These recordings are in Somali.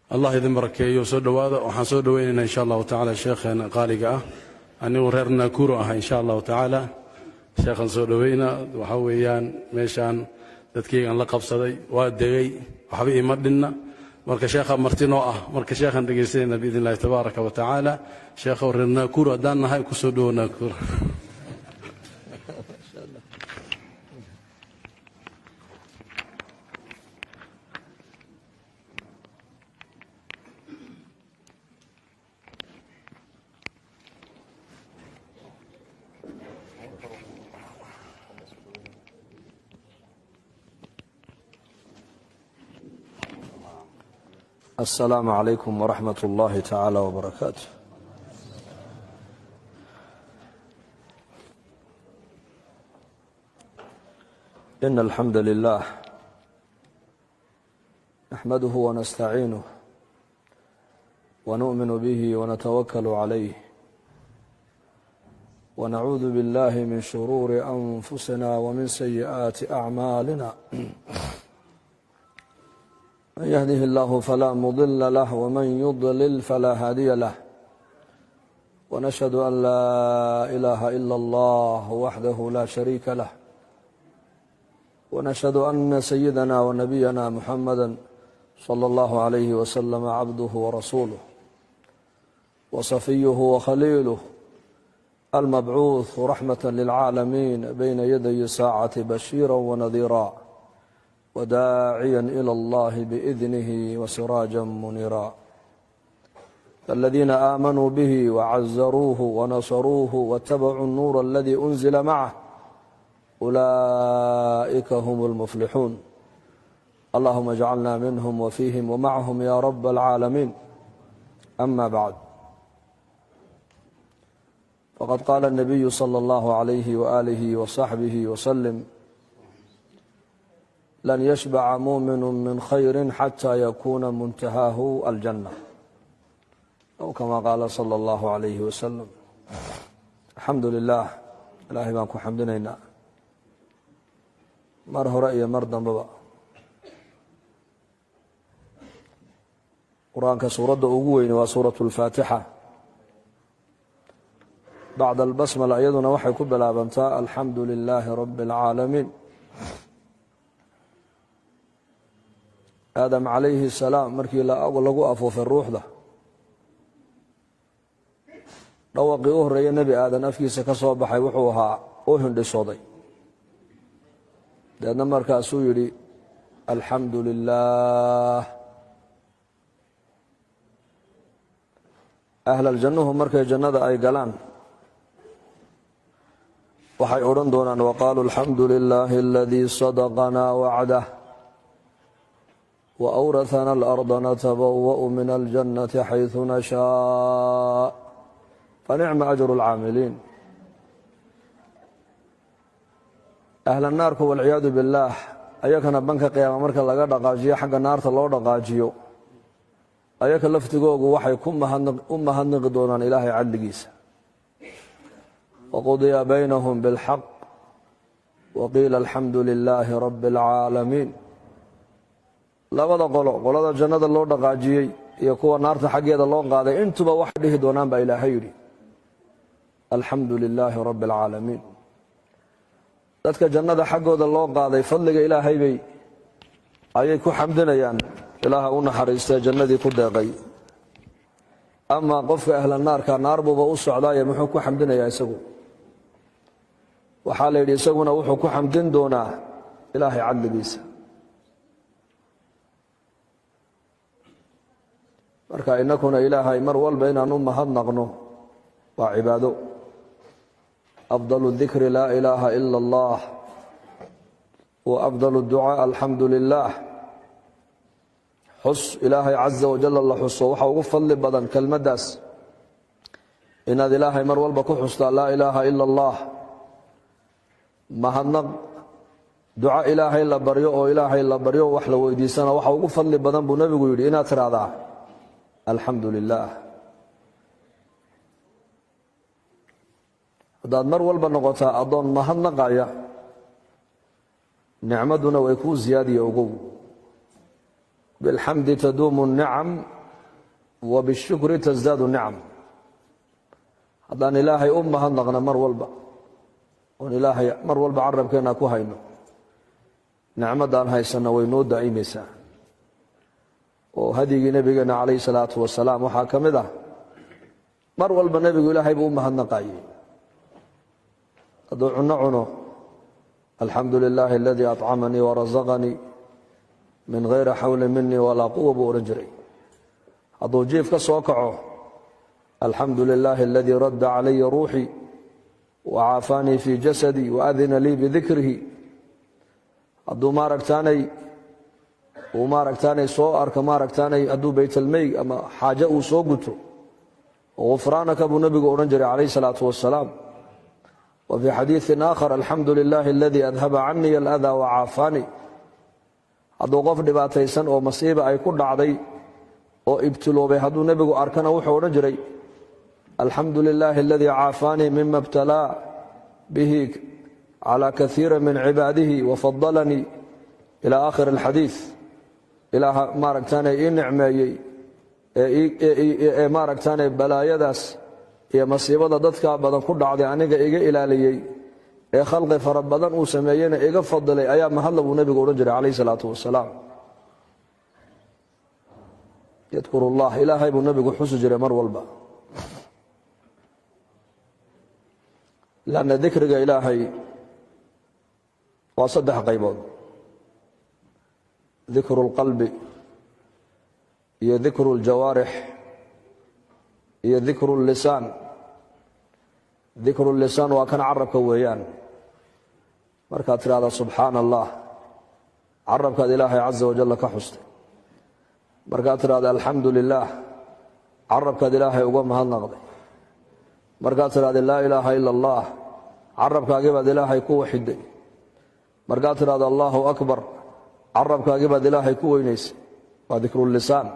Allah idin barakeeyo, soo dhowaada. Waxaan soo dhoweynaynaa insha Allahu tacaala sheekheena qaaliga ah. Anigu reer Naakuro ah, insha Allahu tacaala sheekhan soo dhoweyna. Waxaa weeyaan meeshaan dadkaygan la qabsaday, waa degay, waxba ima dhinna. Marka sheekha martinoo ah, marka sheekhan dhegaysanayna biidn illahi tabaaraka wa tacaala. Sheekhow, reer Naakuro haddaan nahay, kusoo dhowo Naakuro. السلام عليكم ورحمة الله تعالى وبركاته. إن الحمد لله نحمده ونستعينه ونؤمن به ونتوكل عليه، ونعوذ بالله من شرور أنفسنا ومن سيئات أعمالنا. من يهده الله فلا مضل له ومن يضلل فلا هادي له، ونشهد أن لا إله إلا الله وحده لا شريك له، ونشهد أن سيدنا ونبينا محمدا صلى الله عليه وسلم عبده ورسوله وصفيه وخليله، المبعوث رحمة للعالمين بين يدي الساعة، بشيرا ونذيرا وداعيا إلى الله بإذنه وسراجا منيرا. فالذين آمنوا به وعزروه ونصروه واتبعوا النور الذي أنزل معه أولئك هم المفلحون. اللهم اجعلنا منهم وفيهم ومعهم يا رب العالمين. أما بعد، فقد قال النبي صلى الله عليه وآله وصحبه وسلم: لن يشبع مؤمن من خير حتى يكون منتهاه الجنة، أو كما قال صلى الله عليه وسلم. الحمد لله, Ilaahay baan ku xamdinaynaa mar hore iyo mar dambeba. Qur-aanka suuradda ugu weyni waa suuratu alfaatixa bacda albasmala, iyaduna waxay ku bilaabantaa alxamdu lilaahi rabbi alcaalamiin. Aadam calayhi salaam markii lagu afuufay ruuxda, dhawaqii u horreeya nebi Aadan afkiisa ka soo baxay wuxuu ahaa u hindhisooday. Deedna markaasuu yidhi alxamdu lilaah. Ahlaljannuhu markay jannada ay galaan waxay odhan doonaan: waqaaluu alxamdu lilaahi aladii sadaqanaa wacdah waawrathana alarda natabawa'u min aljannati xaysu nashaa, fanicma ajru alcaamiliin. Ahla naarku, walciyaadu billaah, ayakana banka qiyaama marka laga dhaqaajiyo xagga naarta loo dhaqaajiyo, ayaka laftigoogu waxay u mahadniqi doonaan Ilaahay cadligiisa. Waqudiya baynahum bilxaq waqiila alxamdu lilaahi rabbi alcaalamiin. Labada qolo, qolada jannada loo dhaqaajiyey iyo kuwa naarta xaggeeda loo qaaday, intuba waxay dhihi doonaan baa Ilaahay yidhi alxamdu lilaahi rabbi alcaalamiin. Dadka jannada xaggooda loo qaaday fadliga Ilaahay bay ayay ku xamdinayaan, Ilaaha u naxariistee jannadii ku deeqay. Amaa qofka ahla naarka, naar buuba u socdaaye, muxuu ku xamdinayaa isagu? Waxaa la yidhi isaguna wuxuu ku xamdin doonaa Ilaahay cadligiisa. Marka inakuna Ilaahay mar walba inaan u mahadnaqno waa cibaado. Afdal dikri laa ilaaha ila Allah wa afdal ducaa alxamdu lilah. Xus Ilaahay caza wajal la xuso waxaa ugu fadli badan kelmaddaas, inaad Ilaahay mar walba ku xustaa laa ilaaha ila Allah. Mahadnaq, duco Ilaahay la baryo oo Ilaahay la baryo, wax la weydiisana, waxa ugu fadli badan buu Nebigu yidhi inaad tiraahdaa alxamdu lilah. Haddaad mar walba noqotaa addoon mahadnaqaya, nicmaduna way kuu ziyaadiya. Ogow, bilxamdi taduumu nicam Wa bishukri tasdaadu nicam. Haddaan Ilaahay u mahadnaqna mar walba, oon Ilaahay mar walba carabkeenna ku hayno, nicmadaan haysanna way noo daa'imaysaa. Oo hadyigii nabigeenna calayhi salaatu wasalaam waxaa ka mid ah, mar walba nebigu Ilaahay buu u mahadnaqayey. Hadduu cunno cuno, "Alxamdu lilaahi aladii acamanii warasaqanii min gayri xawli minii walaa quwa," buu odhan jiray. Hadduu jiif ka soo kaco, "Alxamdu lilaahi aladii radda calaya ruuxii wacaafaanii fii jasadii waadina lii bidikrihi." Hadduu maaragtaanay uu maaragtaanay soo arko, maaragtaanay hadduu baytalmeyg ama xaajo uu soo guto, "Gufraanaka," buu nebigu odhan jiray calayhi salaatu wasalaam. Wa fii xadiiثin aakhar, "Alxamdu lilaahi aladii adhaba canii aladaa wacaafaanii." Hadduu qof dhibaataysan oo masiiba ay ku dhacday oo ibtiloobay hadduu nebigu arkana, wuxuu odhan jiray, "Alxamdu lilaahi aladii caafaanii mima ibtalaa bihi calى kaiira min cibaadihi wafadalanii, ila aakhir alxadiid. Ilaaha maaragtaanay ii nicmeeyey ee maaragtaanay balaayadaas iyo masiibada dadkaa badan ku dhacday aniga iga ilaaliyey, ee khalqi fara badan uu sameeyeyna iga fadilay ayaa mahadla, buu nebigu odhan jiray calayh salaatu wasalaam. Yadkur ullah, Ilaahay buu nebigu xusi jiray mar walba, lanna dikriga Ilaahay waa saddex qaybood: dikru اlqalbi iyo dikru اljawaarix iyo dikru اllisaan. Dikru lisaan waa kan carabka weeyaan. Markaad tidhahda "Subxaana Allah," carabkaad Ilaahay caza wajalla ka xustay. Markaad tidhahda "Alxamdu lilaah," carabkaad Ilaahay uga mahadnaqday. Markaad tidhahda "Laa ilaaha ila Allah," carabkaagii baad Ilaahay ku waxiday. Markaad tidhahda "Allahu akbar," carabkaagii baad Ilaahay ku weynaysay. Waa dikrulisaan.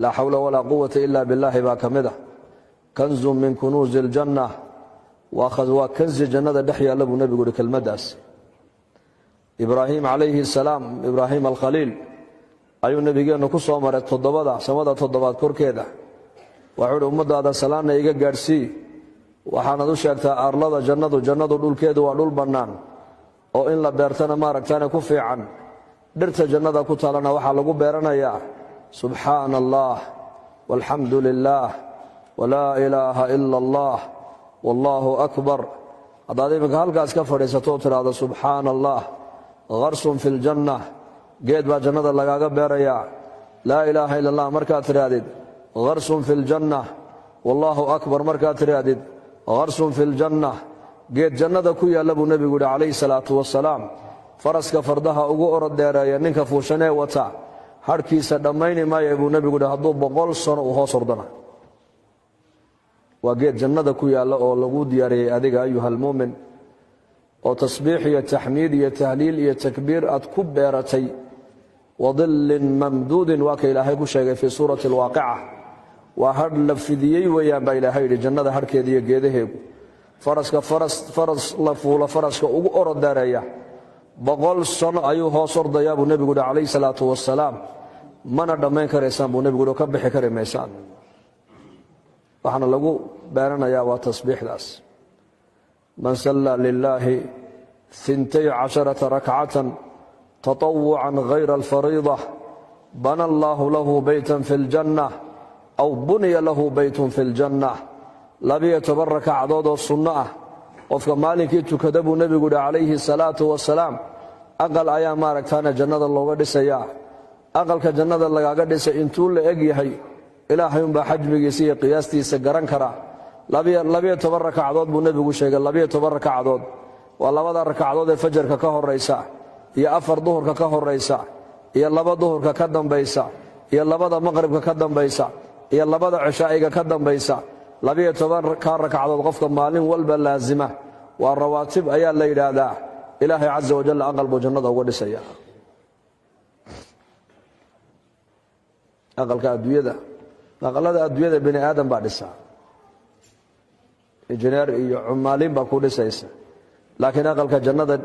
Laa xawla walaa quwata ila billaahi baa ka mid ah. Kanzun min kunuusi iljanna, waa kanzi jannada dhex yaalla, buu nebigu uhi kelmaddaas. Ibraahim calayhi salaam, Ibraahim alkhaliil, ayuu nebigeennu ku soo maray toddobada samada toddobaad korkeeda. Waxuu uhi, "Ummaddaada salaanna iga gaadhsii, waxaanad u sheegtaa arlada jannadu, jannadu dhulkeedu waa dhul bannaan oo in la beertana maaragtaane ku fiican. Dhirta jannada ku taalana waxaa lagu beeranayaa 'Subxaana Allah walxamdu lilaah walaa ilaaha ila Allah wallaahu akbar.' Haddaad iminka halkaas ka fadhiisato oo tidhaahdo 'Subxaana Allah,' gharsun fi ljanna, geed baa jannada lagaaga beerayaa. 'Laa ilaaha ila Allah' markaad tidhaahdid, gharsun fi ljanna. 'Wallaahu akbar' markaad tidhaahdid, gharsun fi ljanna, geed jannada ku yaalla, buu nebigu yihi calayhi salaatu wasalaam. Faraska fardaha ugu orod dheereeya ninka fuushanee wata harhkiisa dhammayni maaya, buu nebigu yihi, hadduu 100 sano uu hoos ordana. Waa geed jannada ku yaalla oo lagu diyaariyey adiga, ayuha almuumin, oo tasbiix iyo taxmiid iyo tahliil iyo takbiir aad ku beeratay. Wadillin mamduudin waa ka Ilaahay ku sheegay fii suurati alwaaqica. Waa hadh la fidiyey weeyaan, baa Ilaahay yidhi, jannada hadhkeeda iyo geedaheegu. Faraska faras la fuulo, faraska ugu orod dheereeya, 100 sano ayuu hoos ordayaa, buu nebigu yihi calayhi salaatu wasalaam. Mana dhammayn karaysaan, buu nebigu yihi, oo ka bixi kari maysaan. Waxaana lagu beeranayaa waa tasbiixdaas. Man sallaa lilaahi 12 rakcatan taطawucan hayra alfariida, bana allaahu lahu beytan fi اljanna aw buniya lahu beytun fi اljanna. 12 rakacdood oo sunno ah qofka maalinkii tukada, buu nebigu yihi calayhi salaatu wasalaam, aqal ayaa maaragtaana jannada looga dhisayaa. Aqalka jannada lagaaga dhisay intuu la eg yahay, Ilaahay unbaa xajmigiisa iyo qiyaastiisa garan kara. 12 rakacdood buu nebigu sheegay. 12 rakacdood waa labada rakacdood ee fajarka ka horaysa, iyo afar duhurka ka horaysa, iyo laba duhurka ka dambaysa, iyo labada maqribka ka dambaysa, iyo labada cishaa'iga ka dambaysa. 12 ka rakacdood qofka maalin walba laasima, waa rawaatib ayaa la yidhaahdaa, Ilaahay casa wajal aqal buu jannada uga dhisaya. Aqalka adduunyada, aqalada adduunyada bini aadam baa dhisaa, injineer iyo cumaaliin baa ku dhisaysa, laakiin aqalka jannada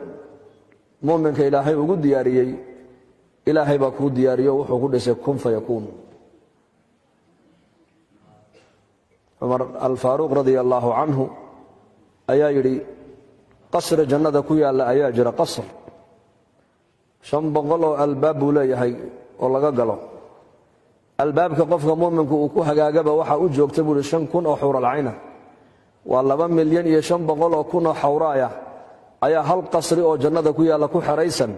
muminka Ilaahay ugu diyaariyey, Ilaahay baa kuu diyaariyo, wuxuu ku dhisay kun fa yakuun. Cumar Alfaaruuq radia allaahu canhu ayaa yidhi, qasri jannada ku yaalla ayaa jira, qasr 500 oo albaab buu leeyahay oo laga galo. Albaabka qofka mu'minku uu ku hagaagaba waxaa u joogta, buu ihi, 5000 oo xuuralcayna. Waa 2,500,000 oo xawraaya ayaa hal qasri oo jannada ku yaalla ku xeraysan.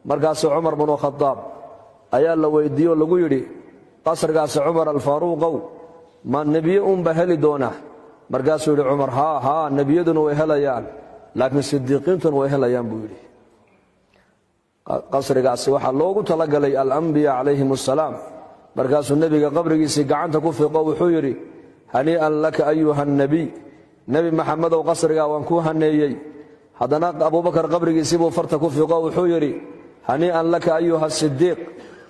Markaasuu Cumar binu Khadaab ayaa la weydiiye oo lagu yidhi, qasrigaasi, Cumar Alfaaruuqow, ma nebiye uunba heli doona? Markaasuu yidhi Cumar, haa haa, nebiyaduna way helayaan, laakiin sidiiqiintuna way helayaan, buu yidhi. Qasrigaasi waxaa loogu talagalay alambiya calayhim assalaam. Markaasuu nebiga qabrigiisii gacanta ku fiiqo, wuxuu yidhi, hanii'an laka ayuha nebiy, Nebi Maxamedow, qasrigaa waan kuu haneeyey. Haddana Abuubakar qabrigiisii buu farta ku fiiqo, wuxuu yidhi, hanii'an laka ayuha sidiiq,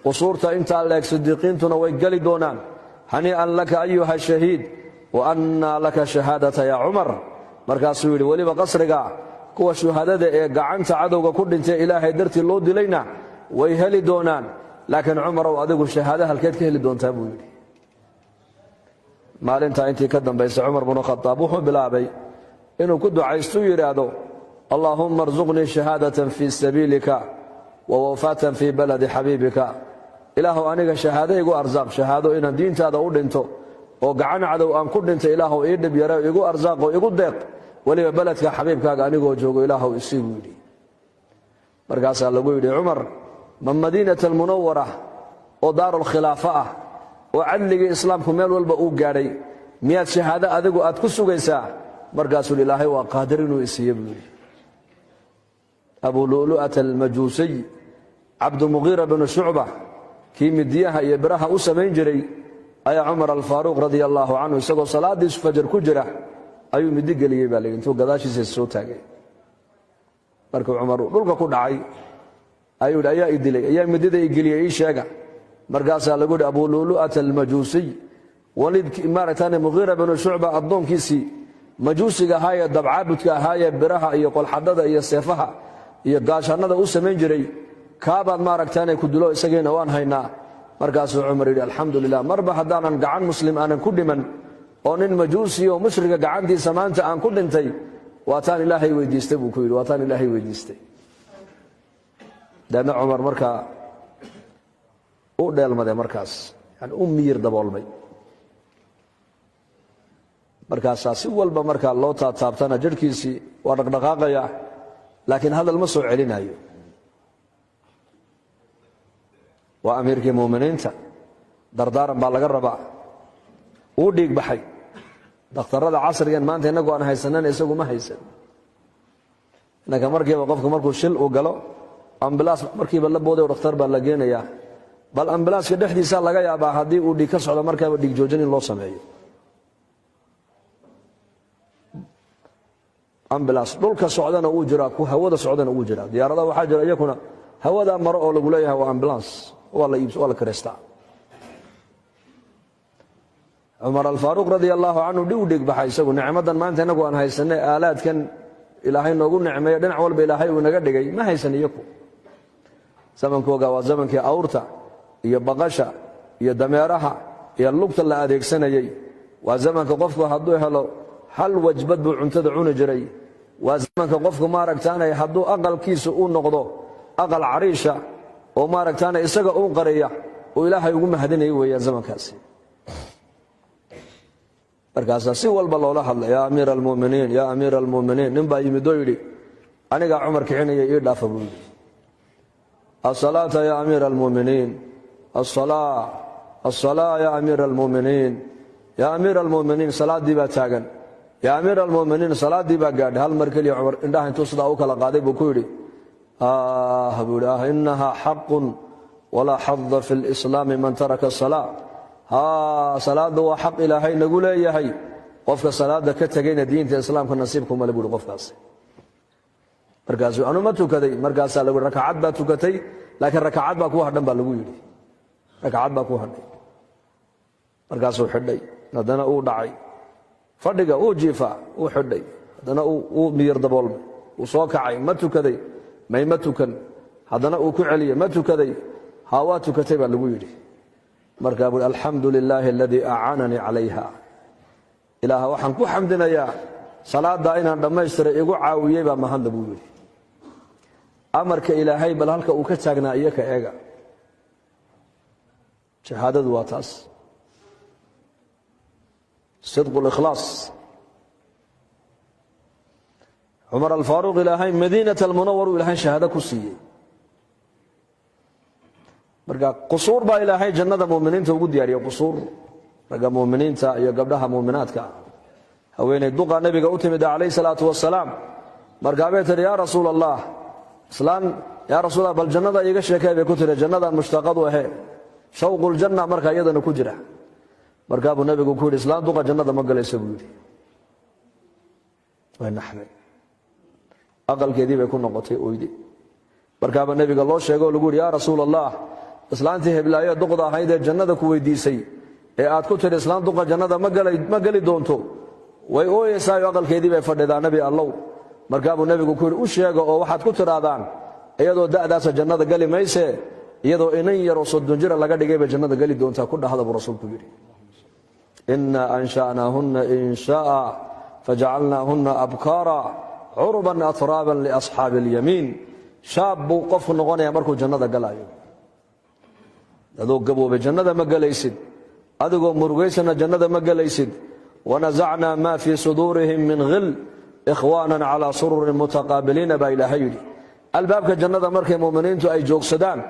qusuurta intaa leeg sidiiqiintuna way geli doonaan. Hanii'an laka ayuha shahiid, wa annaa laka shahaadata yaa Cumar. Markaasuu yidhi, weliba qasrigaa kuwa shuhadada ee gacanta cadowga ku dhintay Ilaahay dartii loo dilayna way heli doonaan, laakiin Cumarow, adigu shahaado halkeed ka heli doontaa, buu yidhi. Maalintaa intii ka dambaysa Cumar bnu Khadaab wuxuu bilaabay inuu ku ducaystu yidhaahdo, allaahumma arsuqnii shahaadatan fii sabiilika wa wafaatan fii baladi xabiibika. Ilaahow, aniga shahaado igu arsaaq, shahaado inaan diintaada u dhinto oo gacan cadow aan ku dhinto Ilaahow ii dhib yare, igu arsaaqoo igu deeq, weliba beledka xabiibkaaga anigoo joogo Ilaahow isii, buu yidhi. Markaasaa lagu yidhi, Cumar, ma Madiinata Almunawara oo daarulkhilaafa ah oo cadligii islaamku meel walba uu gaadhay miyaad shahaado adigu aad ku sugaysaa? Markaasuu Ilaahay waa qaadir inuu isiiye, buu yidhi. Abu Lu'lu'ata Almajuusiy, Cabdumuqiira binu Shucba, kii midiyaha iyo biraha u samayn jiray, ayaa Cumar Alfaaruuq radia allaahu canhu isagoo salaadiisu fajar ku jira ayuu midi geliyey, baa layidhi, intuu gadaashiisa soo taagay. Markuu Cumar dhulka ku dhacay ayuu yidhi, ayaa i dilay? Ayaa midida i geliyey? Ii sheega. Markaasaa lagu yidhi, Abu Lu'lu'ata Almajuusiy, Waliid maaragtane Muqiira binu Shucba addoonkiisii majuusiga ahaayee dabcaabudka ahaayee biraha iyo qolxadhada iyo seefaha iyo gaashaannada u samayn jiray, kaabaad maaragtaane ku dilo, isagiina waan haynaa. Markaasuu Cumar yidhi, alxamdu lilah, marba haddaanan gacan muslim aanan ku dhiman oo nin majuusi oo mushriga gacantiisa maanta aan ku dhintay, waataan Ilaahay weydiistay, buu ku yidhi, waataan Ilaahay weydiistay. Deedna Cumar markaa u dheelmaday, markaas yani u miyir daboolmay. Markaasaa si walba markaa loo taataabtana jidhkiisii waa dhaqdhaqaaqaya, laakiin hadal ma soo celinayo. Waa amiirkii muuminiinta, dardaaran baa laga rabaa. Uu dhiig baxay. Dakhtarada casrigan maanta innagu aan haysanana isagu ma haysan. Innanka markiiba qofku markuu shil uu galo, ambalaas markiiba la booday, dhakhtar baa la geenayaa. Bal ambalaaska dhexdiisa laga yaabaa haddii uu dhiig ka socdo markaaba dhiig joojin in loo sameeyo. Ambilas dhulka socdana uu jiraa, ku hawada socdana uu jiraa. Diyaaradaha waxaa jira iyakuna hawada maro oo lagu leeyahay waa ambulance, waa la iibs, waa la kireystaa. Cumar Alfaaruuq radia allaahu canhu dhig u dhig baxay isagu nicmadan maanta innagu aan haysanay, aalaadkan Ilaahay noogu nicmeeyo, dhinac walba Ilaahay uu inaga dhigay, ma haysan iyaku. Zamankooga waa zamankii awrta iyo baqasha iyo dameeraha iyo lugta la adeegsanayey. Waa zamanka qofku hadduu helo hal wajbad buu cuntada cuni jiray. Waa zamanka qofku maaragtaanay hadduu aqalkiisa uu noqdo aqal cariisha oo maaragtaanay isaga uu qariya uu Ilaahay ugu mahadinaya weeyaan zamankaasi. Markaasaa si walba loola hadlay, yaa amiira almuminiin, yaa amiira almuminiin. Nin baa yimid oo yidhi, anigaa Cumar kicinaya, ii dhaafa, buu yidhi. Asalaata ya amiira almuminiin, asalaa, asalaa ya amiira almuminiin, yaa amiira almuminiin, salaaddii baa taagan, yaa amiira almuminiin, salaaddii baa gaadhay. Hal mar keliya Cumar indhaha intuu sidaa u kala qaaday buu ku yidhi, ah, buu yidhi, ah, innaha xaqun walaa xada fi lislaami man taraka asalaa. Haa, salaadda waa xaq Ilaahay nagu leeyahay, qofka salaadda ka tegayna diinta islaamka nasiibkumale, buuhi qofkaasi. Markaasuu anu ma tukaday. Markaasaa lagu yidhi, rakacad baa tukatay, laakiin rakacad baa kuu hadhan, baa lagu yidhi, rakacad baa kuu hadhay. Markaasuu xidhay, haddana uu dhacay fadhiga, uu jiifaa, uu xidhay, haddana uu miyir daboolmay, uu soo kacay. Ma tukaday? May, ma tukan. Haddana uu ku celiyey, ma tukaday? Haa, waa tukatay, baa lagu yidhi. Markaa buui, alxamdu lilaahi aladii acaananii calayha. Ilaaha waxaan ku xamdinayaa salaada inaan dhammaystiray igu caawiyey baa mahadla buu yidhi. Amarka Ilaahay bal halka uu ka taagnaa iyo ka eega. Shahaadadu waa taas, sidqu likhlaas. Cumar Alfaaruuq Ilaahay Madiinat Almunawar uu Ilaahay shahaado ku siiyey. Marka qusuur baa Ilaahay jannada muuminiinta ugu diyaariyey, qusuur ragga muuminiinta iyo gabdhaha muuminaadka. Haweeney duqa nabiga u timid calayhi salaatu wasalaam, markaa bay tihi: "Yaa Rasuul Allah, islaan, yaa Rasuul Allah, bal jannada iiga sheekay," bay ku tiri, "jannadan mushtaqadu ahe, shawquljanna." Markaa iyadana ku jira, markaa buu nabigu ku yidhi: "Islaan duqa jannada ma galayso," buu yidhi. Way naxday, aqalkeedii bay ku noqotay, oyde. Markaaba nebiga loo sheego oo lagu yidhi: "Yaa Rasuul Allah, islaantii heblaayo duqda ahayd ee jannada ku weydiisay ee aad ku tidhi islaan duqa jannada ma geli doonto, way ooyeysaayo aqalkeedii bay fadhidaa, Nebi Allow." Markaabuu nebigu ku yidhi: "U sheega oo waxaad ku tidhaahdaan iyadoo da'daasa jannada geli mayse, iyadoo inan yaroo 30 jira laga dhigay bay jannada geli doontaa ku dhahda," buu rasuulku yidhi. Innaa ansha'naahunna insha'a fajacalnaahunna abkaara curban atraaban liasxaabi alyamiin. Shaab buu qofku noqonaya markuu jannada galayo. Adoo gaboobay jannada ma gelaysid, adigoo murugaysana jannada ma gelaysid. Wanasacnaa maa fii suduurihim min khil ikhwaanan calaa sururin mutaqaabiliina baa Ilaahay yidhi. Albaabka jannada markay muuminiintu ay joogsadaan,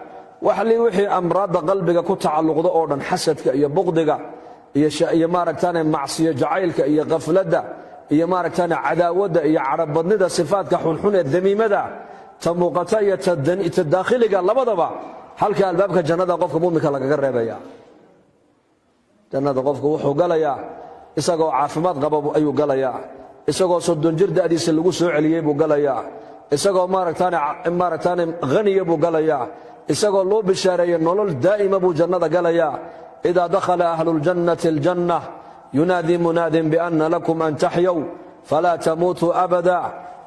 waxli wixii amraadda qalbiga ku tacalluqda oo dhan, xasadka iyo buqdiga iyo maaragtaane macsiyo jacaylka iyo khafladda iyo maaragtaane cadaawadda iyo cadhabadnida, sifaadka xunxun ee damiimada, ta muuqata iyo ta daakhiliga labadaba, halka albaabka jannada qofka muuminka lagaga reebaya. Jannada qofku wuxuu galayaa isagoo caafimaad qaba ayuu galayaa, isagoo 30 jir da'diisa lagu soo celiyey buu galayaa, isagoo maaragtaane haniya buu galayaa, isagoo loo bishaareeyey nolol daa'ima buu jannada galayaa. Idaa dakhala ahlu ljannati aljanna yunaadii munaadin biana lakum an taxyow falaa tamuutuu abada,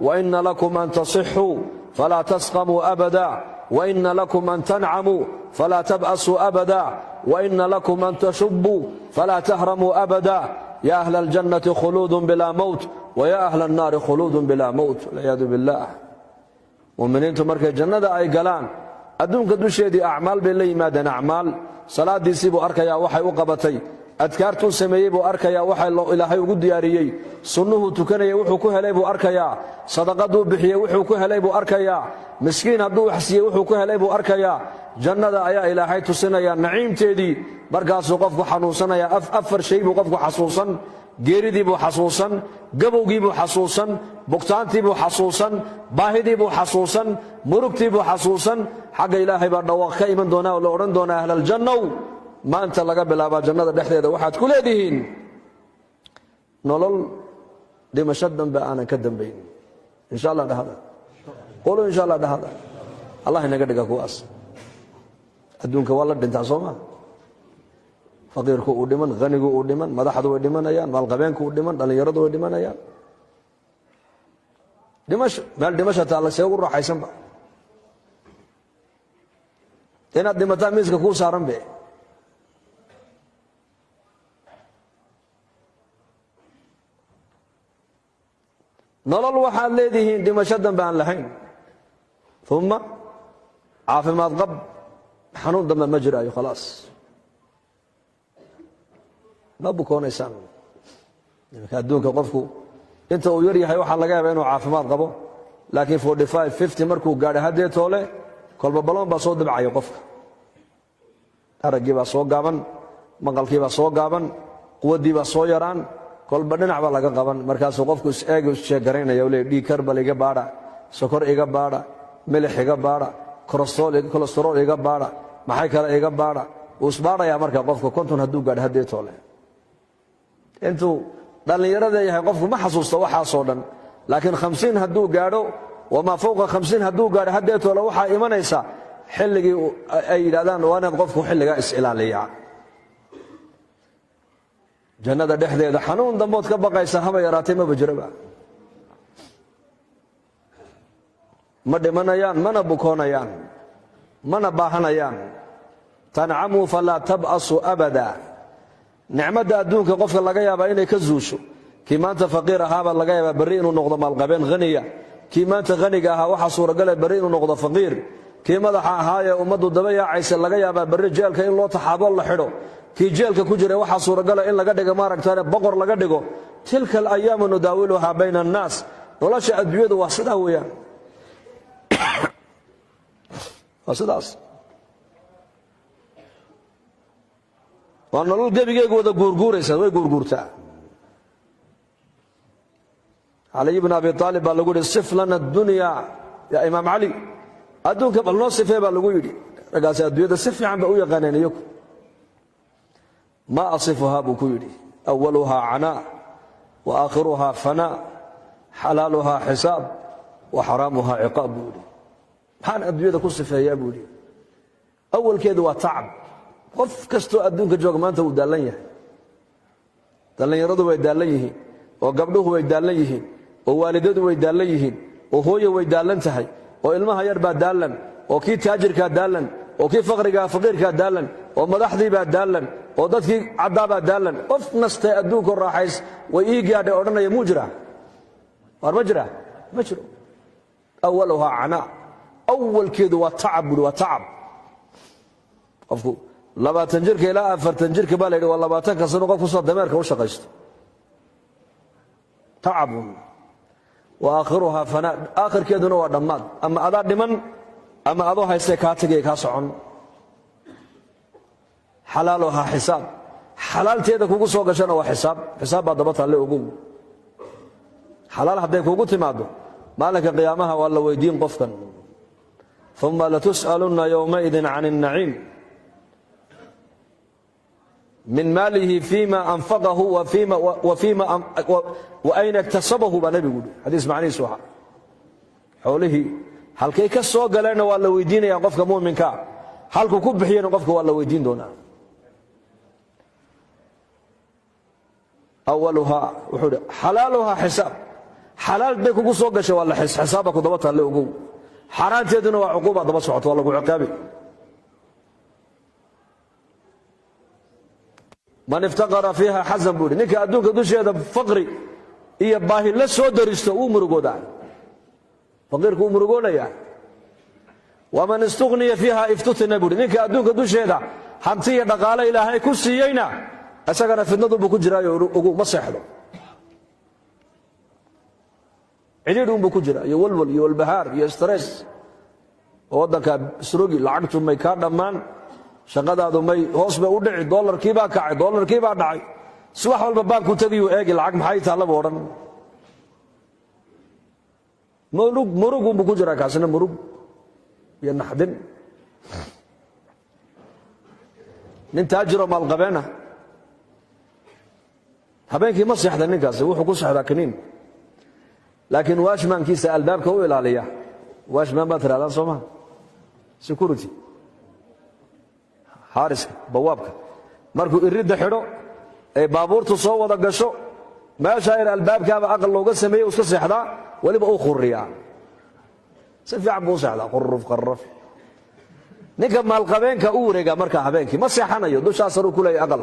waina lakum an tasixuu falaa tasqamuu abada, waina lakum an tancamuu falaa tab'asuu abada, waina lakum an tashubbuu falaa tahramuu abada. Ya ahla aljannati khuluudun bilaa mowt, waya ahla annaari khuluudun bilaa mowt, walciyaadu billah. Muminiintu markay jannada ay galaan, adduunka dusheedii acmaal bay la yimaadeen. Acmaal salaadiisii buu arkayaa waxay u qabatay, adkaartuu sameeyey buu arkayaa waxa Ilaahay ugu diyaariyey, sunnuhuu tukanayay wuxuu ku helay buu arkayaa, sadaqaduu bixiyey wuxuu ku helay buu arkayaa, miskiin hadduu wax siiyey wuxuu ku helay buu arkayaa. Jannada ayaa Ilaahay tusinayaa naciimteedii. Markaasuu qofku xanuunsanayaa. Afar shay buu qofku xasuusan: geeridii buu xasuusan, gabowgii buu xasuusan, bugtaantii buu xasuusan, baahidii buu xasuusan, murugtii buu xasuusan. Xagga Ilaahay baa dhawaaq ka iman doonaa oo la odhan doonaa: "Ahlaljannow, maanta laga bilaabaa jannada dhexdeeda waxaad ku leedihiin nolol dhimasho dambe aanan ka dambayn." Insha Allah dhahada, qolo insha Allah dhahada. Allah inaga dhiga kuwaas. Adduunka waa la dhintaa, soo maa? Faqiirku uu dhiman, hanigu uu dhiman, madaxdu way dhimanayaan, maalqabeenku uu dhiman, dhallinyaradu way dhimanayaan. Dhimasho meel dhimasha taalla see ugu raaxaysanba? Inaad dhimataa miiska kuu saaran be. Nolol waxaad leedihiin dhimasho dambe aan lahayn, uma caafimaad qab, xanuun dambe ma jiraayo, khalaas, ma bukoonaysaan. Iminka adduunka qofku inta uu yar yahay waxaa laga yaabaa inuu caafimaad qabo, laakiin 45 50 markuu gaadhay haddee toole kolba baloon baa soo dabcaya qofka. Araggii baa soo gaaban, maqalkii baa soo gaaban, quwaddii baa soo yaraan, kolba dhinac baa laga qaban. Markaasuu qofku is-eeg issheegaraynaya u leey: dhiig kar bal iga baadha, sokor iga baadha, milix iga baadha, kolestarool iga baadha, maxay kale iga baadha. Wuu isbaadhayaa marka qofka 50 hadduu gaadho haddee toole. Intuu dhallinyarada yahay qofku ma xasuusto waxaasoo dhan, laakiin 50 hadduu gaadho, wamaa fowqa 50 hadduu gaadho haddee toole, waxaa imanaysa xilligii ay yidhahdaan waa inaad qofku xilligaa is-ilaaliyaa. Jannada dhexdeeda xanuun dambood ka baqaysa haba yaraatay maba jiraba. Ma dhimanayaan, mana bukoonayaan, mana baahanayaan. Tancamuu falaa tab'asu abada. Nicmadda adduunka qofka laga yaabaa inay ka zuusho. Kii maanta faqiir ahaabaa laga yaabaa berri inuu noqdo maalqabeen haniya. Kii maanta haniga ahaa waxaa suuragala berri inuu noqdo faqiir. Kii madaxa ahaayee ummaddu daba yaacaysa laga yaabaa berri jeelka in loo taxaabo la xidho. Kii jeelka ku jira waxaa suuragala in laga dhigo maaragtaane boqor laga dhigo. Tilka alayaamu nudaawiluhaa bayna annaas. Nolosha adduunyadu waa sidaa weeyaan, waa sidaas. Waa nolol gebigeegu wada guurguuraysa, way guurguurtaa. Caliy bn Abi Aalib baa lagu yidhi sif lana addunya yaa Imaam Cali, adduunka bal noo sifee baa lagu yidhi. Raggaasi adduunyada si fiican ba u yaqaaneen iyagu. Ma asifuhaa buu ku yidhi, awaluhaa canaa wa aakhiruhaa fanaa, xalaaluhaa xisaab wa xaraamuhaa ciqaab buu yidhi. Maxaan adduunyada ku sifeeyaa buu yidhi. Awalkeedu waa tacab. Qof kastoo adduunka jooga maanta wuu daallan yahay. Dhallinyaradu way daallan yihiin, oo gabdhuhu way daallan yihiin, oo waalidadu way daallan yihiin, oo hooyo way daallan tahay, oo ilmaha yar baa daallan, oo kii taajirkaa daallan, oo kii faqrigaa faqiirkaa daallan, oo madaxdiibaa daallan, oo dadkii caddaabaa daallan. Qof nastay adduunko raaxays way ii gaadhay odhanaya muu jiraa? Waar ma jiraa? Ma jiro. Awaluhaa canaa, awalkeedu waa tacab buuri, waa tacab. Qofku 20 jirka ilaa 40 jirka baa la yidhi waa 20-ka sano qof kusoo dameerka u shaqaysto, tacabun. Wa aakhiruhaa fanaa, aakhirkeeduna waa dhammaad. Ama adaa dhiman ama adoo haystee kaa tegaya kaa socon. Xalaaluhaa xisaab, xalaalteeda kugu soo gashana waa xisaab, xisaab baa daba taalle ogow. Xalaal hadday kugu timaaddo maalinka qiyaamaha waa la weydiin qofkan. Uma latus'alunna yowmaidin can الnaciim min maalihi fima anfaqahu wa ayna iktasabahu baa nebigu yidhi. Xadiis macnihiisu ahaa xoolihii halkay ka soo galeenna waa la weydiinaya qofka mu'minkaa, halkuu ku bixiyena qofka waa la weydiin doonaa. Awaluhaa wuxuu hi xalaaluhaa xisaab, xalaal bay kugu soo gashay waa la xisaabba ku daba taalle ogow. Xaaraanteeduna waa cuquuba daba socoto, waa lagu ciqaabi. Man iftaqara fiiha xasan buu yidhi, ninka adduunka dusheeda faqri iyo baahi la soo daristo wuu murugoodaa, faqiirku wuu murugoonayaa. Waman istughniya fiiha iftutina buu yidhi, ninka adduunka dusheeda hanti iyo dhaqaale Ilaahay ku siiyeyna isagana fitnadunbuu ku jiraayo ugu ma seexdo, cidhiidh unbuu ku jira iyo walwal iyo walbahaar iyo stress. Oo waddankaa isrogi, lacagtu may kaa dhammaan, shaqadaadu may hoos bay u dhici, doolarkii baa kacay, doolarkii baa dhacay, subax walba baanku tegiyuu eegi lacag maxay taallaba odhan. Murug murug unbuu ku jiraa kaasina, murug iyo naxdin. Nin taajiroo maalqabeena habeenkii ma seexda ninkaasi, wuxuu ku seexdaa kaniin, laakiin washmankiisa albaabka u ilaaliya. Washman baad tirahdaan soo maha? Security, xaariska bawaabka, markuu iridda xidho ee baabuurtu soo wada gasho meeshaa yar albaabkaaba aqal looga sameeyey uu iska seexdaa, weliba uu khurriyaa, si fiican buu u seexdaa, quruf qarraf. Ninka maalqabeenka u wareegaa markaa habeenkii ma seexanayo, dushaa saruu ku leeyahy aqal,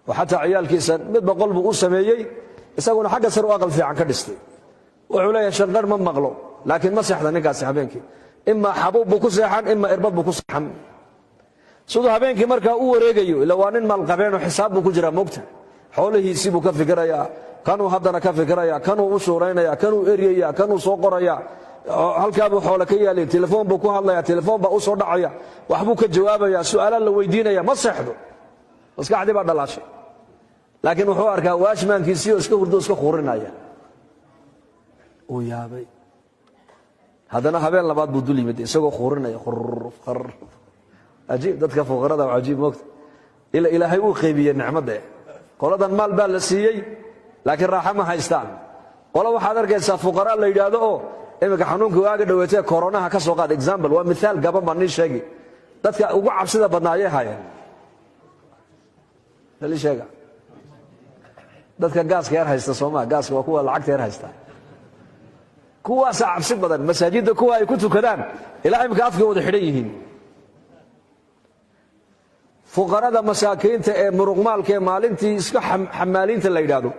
oo xataa ciyaalkiisa mid boqol buu u sameeyey, isaguna xagga sare u aqal fiican ka dhistay. Wuxuu leeyahay shanqar ma maqlo, laakiin ma seexda ninkaasi habeenkii. Imaa xabuub buu ku seexan, imaa irbad buu ku seexan. Siduu habeenkii markaa u wareegayo, ila waa nin maalqabeenoo xisaab buu ku jiraa moogta, xoolihiisii buu ka fikirayaa, kanuu haddana ka fikiraya, kanuu u shuuraynaya, kanuu eryaya, kanuu soo qoraya, halkaabuu xoole ka yaalay, telefoon buu ku hadlaya, telefoon baa u soo dhacaya, waxbuu ka jawaabaya, su'aalaa la weydiinaya, ma seexdo, maskaxdii baa dhalaashay. Laakiin wuxuu arkaa waashmaankiisii oo iska hurdo iska khurinaya, uu yaabay. Haddana habeen labaad buu dul yimid isagoo khurinaya, khuruf kharuf. Ajiib, dadka fuqarada waa cajiib moogta. Ila Ilaahay uu qaybiyey nicmadda. Qoladan maal baa la siiyey, laakiin raaxo ma haystaan. Qolo waxaad arkaysaa fuqaraa la yidhaahdo oo iminka xanuunkii waaga dhaweetee koronaha ka soo qaad example, waa mithaal gaban baan nii sheegi. Dadka ugu cabsida badnaa ayay haayeen, lali sheega dadka gaaska yar haysta soomaa, gaaska waa kuwa lacagta yar haysta, kuwaasaa cabsi badan. Masaajidda kuwa ay ku tukadaan ilaa imika afkay wada xidhan yihiin. Fuqarada masaakiinta ee muruqmaalka ee maalintii iska xamaaliinta la yidhaahdo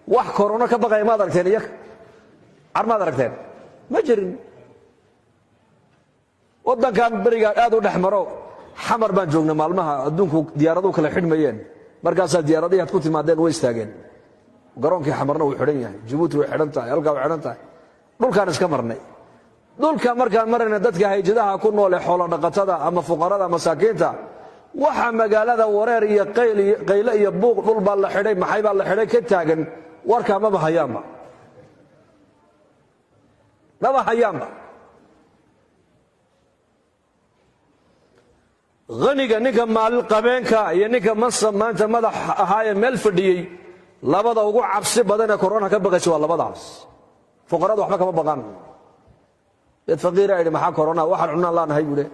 Wax korono ka baqaya maad aragteen? Iyaga car maad aragteen? Ma jirin. Waddankan berigaan aad u dhex maro, Xamar baan joognay maalmaha adduunku diyaaraduhu kala xidhmayeen. Markaasaa diyaaradihii ad ku timaadeen way istaageen. Garoonkii Xamarna wuu xidhan yahay, Jabuuti way xidhan tahay, halkaa way xidhan tahay. Dhulkaan iska marnay. Dhulka markaan marayna, dadka hayjadaha ku nool ee xoolo dhaqatada ama fuqarada, masaakiinta, waxa magaalada wareer iyo qayl iyo qayle iyo buuq, dhul baa la xidhay, maxay baa la xidhay ka taagan, warkaa maba hayaanba, maba hayaanba. Haniga, ninka maalqabeenka iyo ninka mansab maanta madax ahaayee meel fadhiyey, labada ugu cabsi badan ee korona ka baqaysa waa labadaas. Fuqarada waxba kama baqaan. Dad faqiira yidhi, "Maxaa korona? Waxaan cunaan laanahay," buu yidhi.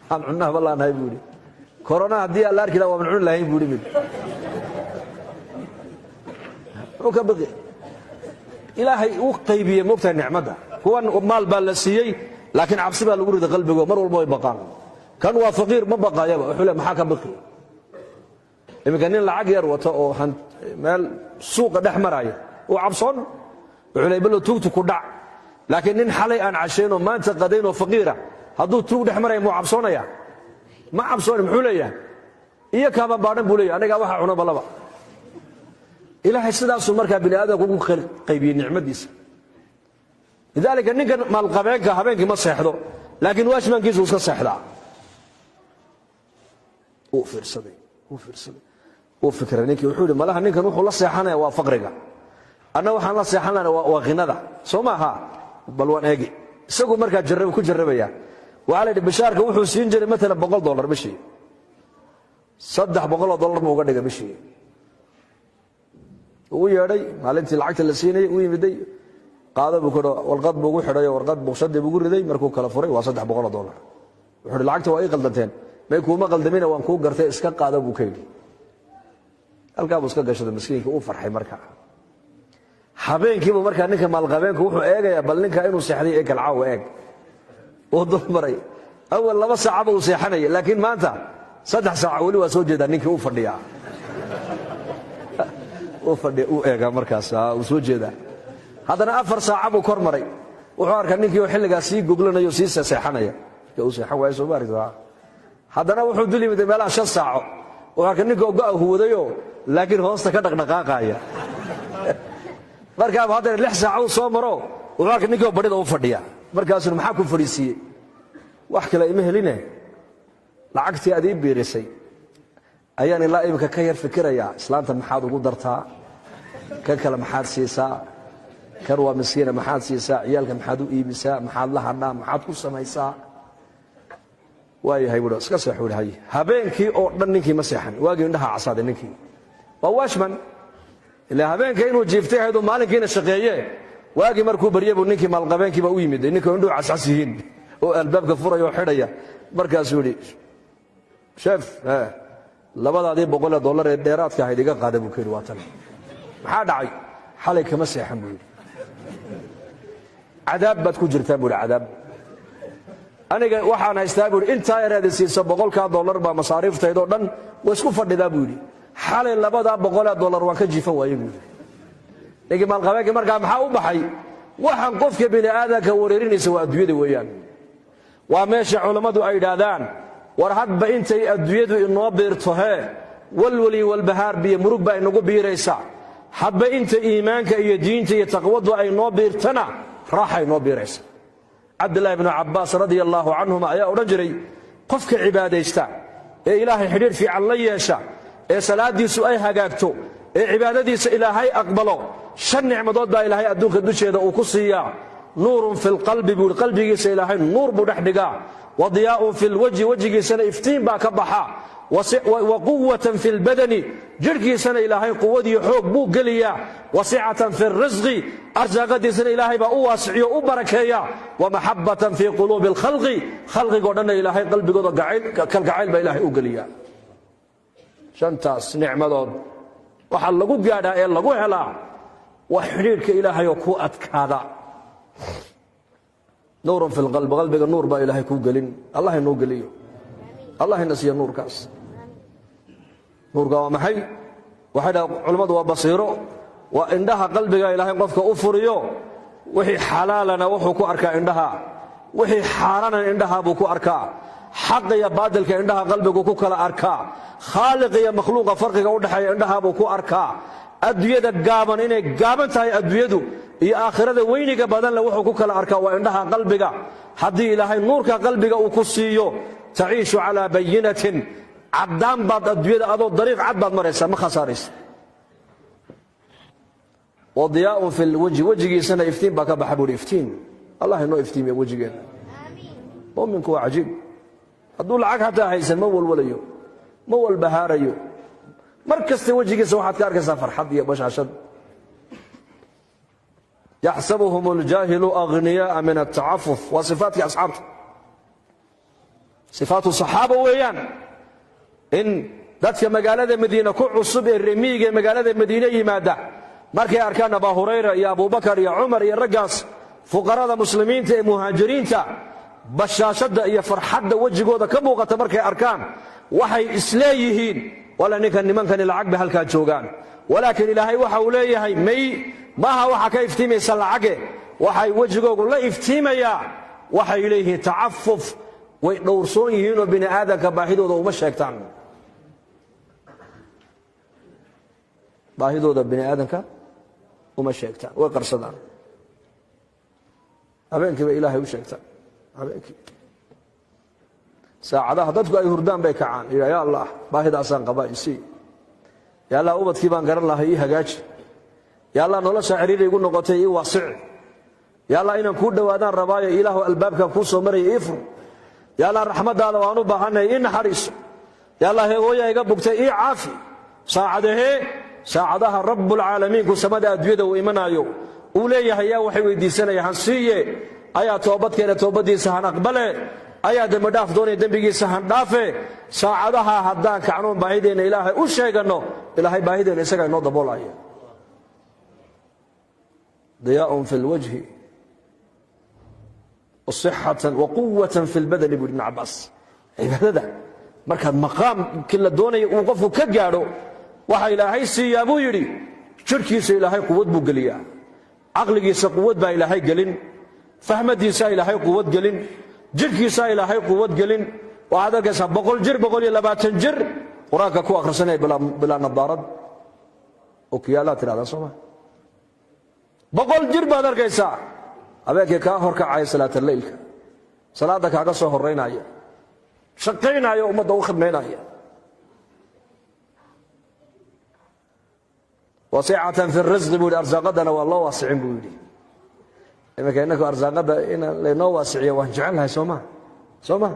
"Waxaan cunahaba laanahay," buu yidhi. "Korona haddii aan la arki lahaa, waaban cuni lahayn," buu yidhi. Mid muxuu ka baqi? Ilaahay u qaybiyey, moogtahay, nicmadda. Kuwan maal baa la siiyey, laakiin cabsi baa lagu riday qalbigo, mar walba way baqaan. Kan waa faqiir, ma baqayaba. Wuxuu le, "Maxaa ka baqi?" Iminka nin lacag yar wato oo meel suuqa dhex maraya uu cabsoon, wuxuu le, "Balo tuugtu ku dhac." Laakiin nin xalay aan cashayn oo maanta qadayn oo faqiira hadduu tuug dhex maraya, muu cabsoonaya? Ma cabsooni. Muxuu leeyahay? "Iyo kaaba baadhan," buu leeyahay, "anigaa waxa cuna balaba." Ilaahay sidaasuu markaa bini aadamka ugu qaybiyey nicmadiisa. Lidaalika ninkan maalqabeenka habeenkii ma seexdo, laakiin waashmaankiisu iska seexdaa. Uu fiirsaday, uu fiirsaday, uu fikray ninkii. Wuxuu yidhi, "Malaha ninkan wuxuu la seexanaya waa faqriga, anna waxaan la seexan lahana waa ghinada, soo maaha? Bal waan eegi." Isagu markaa jarrab ku jarrabaya. Waxaa la yidhi, bishaarka wuxuu siin jiray maalan $100 bishii, $300 buu uga dhigay bishii. Uu yeedhay maalintii lacagta la siinayay, u yimiday. "Qaado," buu ku, warqad buu ugu xidhay, warqad buqshadii buu ugu riday. Markuu kala furay, waa $300. Wuxuu yidhi, "Lacagta waa ii qaldanteen." "May, kuuma qaldamina, waan kuu gartay, iska qaado," buu ka yidhi. Halkaa buu iska gashaday miskiinka, uu farxay. Marka habeenkiibu markaa ninka maalqabeenku wuxuu eegayaa bal ninka inuu seexday ee kalcaawa eeg. Uu dul maray. Awal 2 saacaba uu seexanaya, laakiin maanta 3 saaca weli waa soo jeedaa ninkii, uu fadhiyaa, uu fadhiya, uu eegaa. Markaas uu soo jeedaa. Haddana 4 saaca buu kor maray. Wuxuu arkaa ninkii oo xilligaas sii goglanayo, sii seexanaya. Marka uu seexan waayo, soo ma aragtaa? Haddana wuxuu dul yimid meelaha 5 saaco. Wuxuu arkay ninka oo go'a huwadayoo, laakiin hoosta ka dhaqdhaqaaqaya. Markaaba haddana 6 saaco uu soo maro, wuxuu arkay ninkii oo badhida u fadhiya. Markaasuna, "Maxaa ku fadhiisiiyey?" "Wax kale ima heline, lacagtii aad ii biirisay ayaan ilaa iminka ka yar fikirayaa. Islaanta maxaad ugu dartaa? Kan kale maxaad siisaa? Kan waa miskiina, maxaad siisaa? Ciyaalka maxaad u iibisaa? Maxaad la hadhaa? Maxaad ku samaysaa?" "Waayahay," buui, "iska seexu." Hay, habeenkii oo dhan ninkii ma seexan. Waagii indhaha casaaday. Ninkii waa watchman, ilaa habeenka inuu jiiftay ahayd, maalinkiina shaqeeye. Waagii markuu barye buu ninkii maalqabeenkiiba u yimid, ninkii indhuhu cascas yihiin oo albaabka furaya oo xidhaya. Markaasuu yidhi, "Chef, labadaadii boqolee dollar ee dheeraadka ahayd iga qaada," buu ka yidhi. "Waa tan." "Maxaa dhacay?" "Xalay kama seexan," buu yidhi. "Cadaab baad ku jirtaan," buu yidhi, "cadaab. Aniga waxaan haystaa," buu yidhi, "intaa yaraadi siisa, boqolkaa dollar baa masaariiftaydoo dhan waa isku fadhidaa," buu yidhi. "Xalay labadaa boqolee dollar waan ka jiifan waayey," buu yidhi ninkii maalqabeenkii. Markaa maxaa u baxay? Waxaan qofka bini aadamka wareerinaysa waa adduunyada weeyaan. Waa meesha culammadu ay yidhaahdaan, war hadba intay adduunyadu inoo biirto hee, walwali walbahaar biyo murug baa inagu biiraysa. Hadba inta iimaanka iyo diinta iyo taqwadu ay noo biirtana, raaxa inoo biiraysa. Cabdillahi bnu Cabbaas radia allaahu canhuma ayaa odhan jiray, qofka cibaadaysta ee Ilaahay xidhiidh fiican la yeesha, ee salaadiisu ay hagaagto, ee cibaadadiisa Ilaahay aqbalo, shan nicmadood baa Ilaahay adduunka dusheeda uu ku siiyaa. Nuurun fi lqalbi, buu yidhi, qalbigiisa Ilaahay nuur buu dhex dhigaa. Wa diyaa'un fi lwajhi, wejigiisana iftiin baa ka baxa. Wa quwatan fi lbadani, jidhkiisana Ilaahay quwadiyo xoog buu geliyaa. Wa sicatan fi risqi, arsaaqadiisana Ilaahay baa u waasiciyo, u barakeeya. Wa maxabatan fii quluubi alkhalqi, khalqigoo dhanna Ilaahay qalbigooda kalgacayl baa Ilaahay u geliyaa. Shantaas nicmadood waxaa lagu gaadhaa ee lagu helaa waa xidhiidhka Ilaahay oo ku adkaada. Nuurun fi lqalbi, qalbiga nuur baa Ilaahay kuu gelin. Allah inoo geliyo, Allah ina siiyo nuurkaas. Nuurka waa maxay? Waxay dhaha culammadu waa basiiro. Waa indhaha qalbiga Ilaahay qofka u furiyo. Wixii xalaalana wuxuu ku arkaa indhaha, wixii xaaraanana indhaha buu ku arkaa. Xaqa iyo baadilka indhaha qalbigu ku kala arkaa. Khaaliq iyo makhluuqa farqiga u dhexeeya indhaha buu ku arkaa. Adduunyada gaaban inay gaaban tahay adduunyadu iyo aakhirada weyniga badanle wuxuu ku kala arkaa waa indhaha qalbiga. Haddii Ilaahay nuurka qalbiga uu ku siiyo, taciishu calaa bayinatin, caddaan baad adduunyada adoo dariiq cad baad maraysaa, ma khasaaraysa. Wa diyaaun fi lwajhi, wejigiisana iftiin baa ka baxa buuhi. Iftiin Allah inoo iftiimiya wejigeena. Muminku waa cajiib. Hadduu lacag xataa haysan, ma walwalayo, ma walbahaarayo. Mar kasta wejigiisa waxaad ka arkaysaa farxad iyo bashaashad. Yaxsabuhum اljaahilu aghniyaaa min atacafuf, waa sifaatkii asxaabta, sifaatu saxaaba weeyaan. In dadka magaalada Madiine ku cusub ee remiyiga ee magaalada Madiine yimaada markay arkaan Abaa Hurayra iyo Abubakar iyo Cumar iyo raggaas fuqarada muslimiinta ee muhaajiriinta, bashaashadda iyo farxadda wejigooda ka muuqata markay arkaan, waxay isleeyihiin: walla ninkan, nimankani lacag bay halkaa joogaan. Walaakiin Ilaahay waxa uu leeyahay: may maaha, waxa ka iftiimaysa lacage, waxay wejigoogu la iftiimayaa waxay leeyihiin tacafuf, way dhowrsoon yihiinoo bini aadamka baahidooda uma sheegtaan. Baahidooda bini aadamka uma sheegtaan, way qarsadaan. Habeenkii bay Ilaahay u sheegtaan. Habeenkii saacadaha dadku ay hurdaan bay kacaan, ya Allah, baahidaasaan qabaa, isii. Ya Allah, ubadkii baan garan lahay, ii hagaaji. Ya Allah, nolosha ciriiri igu noqotay, ii waasici. Ya Allah, inaan kuu dhowaadaan rabaayo, Ilaahu albaabkan kuu soo maraya ii fur. Ya Allah, raxmaddaada waan u baahanay, ii naxariiso. Ya Allah, hegooya iga bugtay, ii caafi. Saacadahee? Saacadaha Rabbulcaalamiinku samada adduunyada uu imanaayo, uu leeyahay: yaa waxay weydiisanaya han siiye, ayaa toobadkeena toobaddiisa han aqbale, ayaa dembidhaaf doonaya dembigiisa han dhaafe. Saacadaha haddaan kacnoon baahideenna Ilaahay u sheeganno, Ilaahay baahideenna isagaa inoo daboolaya. Diyaaun fi lwajhi wasixatan waquwatan fi lbadani, buu Ibn Cabbaas. Cibaadada markaad maqaamkii la doonaya uu qofku ka gaadho, waxa Ilaahay siiyaa, buu yidhi, jidhkiisa Ilaahay quwad buu geliyaa, caqligiisa quwad baa Ilaahay gelin, fahmadiisaa Ilaahay quwad gelin, jidhkiisaa Ilaahay quwad gelin. Waxaad arkaysaa 100 jir, 120 jir qur-aanka ku akhrisanaya bilaa nadaarad, okiyaalaad tidhahdaa, soo ma? 100 jir baad arkaysaa habeenkii kaa horkacaya salaataleylka, salaadda kaaga soo horaynaya, shaqaynaya, ummadda u khidmaynaya. Wasicatan fi risqi, buu yidhi, arsaaqadana waa loo waasicin, buu yidhi. Iminka innaku arsaaqadda in laynoo waasiciyo waan jecel lahay, soo ma? Soo ma?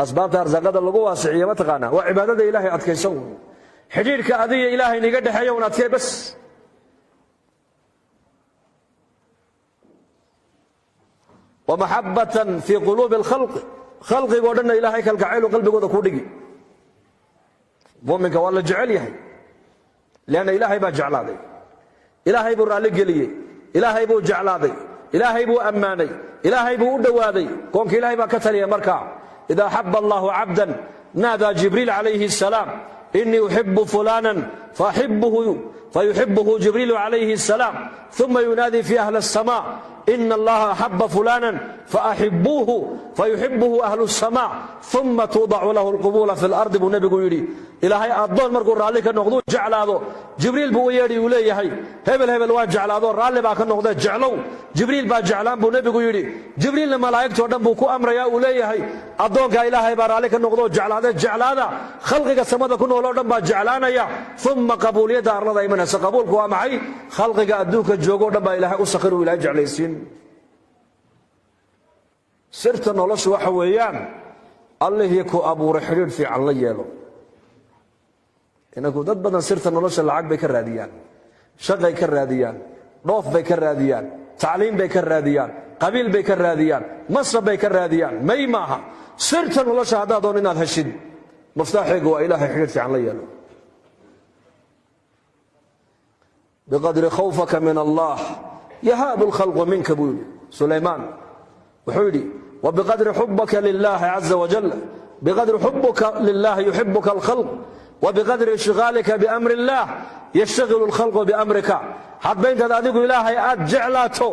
Asbaabta arsaaqada lagu waasiciyo ma taqaanaa? Waa cibaadada Ilaahay adkaysan wey. Xidhiidhka adiga Ilaahay niga dhexeeya un adkee bas. Wamaxabatan fii quluubi alkhalqi, khalqigoo dhanna Ilaahay kalgacaylu qalbigooda kuu dhigi. Muminka waa la jecel yahay, lianna Ilaahay baa jeclaaday, Ilaahay buu raalli geliyey, Ilaahay buu jeclaaday, Ilaahay buu ammaanay, Ilaahay buu u dhowaaday. Koonka Ilahay baa ka taliya. Markaa idaa axaba allahu cabdan naadaa Jibriil calayhi asalaam: inii uxibu fulanan fayuxibuhu Jibriilu calayhi asalaam. Uma yunaadii fi ahli aلsama: ina allaha axaba fulanan faaxibuuhu, fayuxibuhu ahlu الsama, uma tuudacu lahu lqubuula fi lardi, buu nebigu yidhi. Ilaahay addoon markuu raalli ka noqduu jeclaado, Jibriil buu u yeedhi, uu leeyahay: hebel hebel waa jeclaado, raalli baa ka noqdee, jeclow. Jibriil baa jeclaan, buu nebigu yidhi. Jibriilna malaa'igtoo dhan buu ku amrayaa, uu leeyahay: addoonkaa Ilaahay baa raalli ka noqdoo jeclaadee, jeclaada. Khalqiga samada ku nool oo dhan baa jeclaanaya. Uma qabuuliyadda arlada imanaysa. Qabuulku waa maxay? Khalqiga adduunka joogo o dhan baa Ilaahay u sakhir, uu Ilahay jeclaysiin. Sirta noloshu waxa weeyaan Allihii ku abuuray xidhiidh fiican la yeelo. Inaku dad badan sirta nolosha lacag bay ka raadiyaan, shaqay ka raadiyaan, dhoof bay ka raadiyaan, tacliim bay ka raadiyaan, qabiil bay ka raadiyaan, masab bay ka raadiyaan. May maaha. Sirta nolosha haddaad doon inaad heshid, muftaaxeegu waa Ilaahay xidhiidh fiican la yeelo. Biqadri khawfaka min Allah yahaabu lkhalqu minka, buu yidhi Sulaymaan. Wuxuu yidhi: wabiqadri xubaka lilaahi caza wajal Biqadri xubuka lilahi yuxibuka alkhalq, wa biqadri ishtigaalika biamri illaah yashtagilu alkhalqu biamrika. Hadba intaad adigu Ilaahay aad jeclaato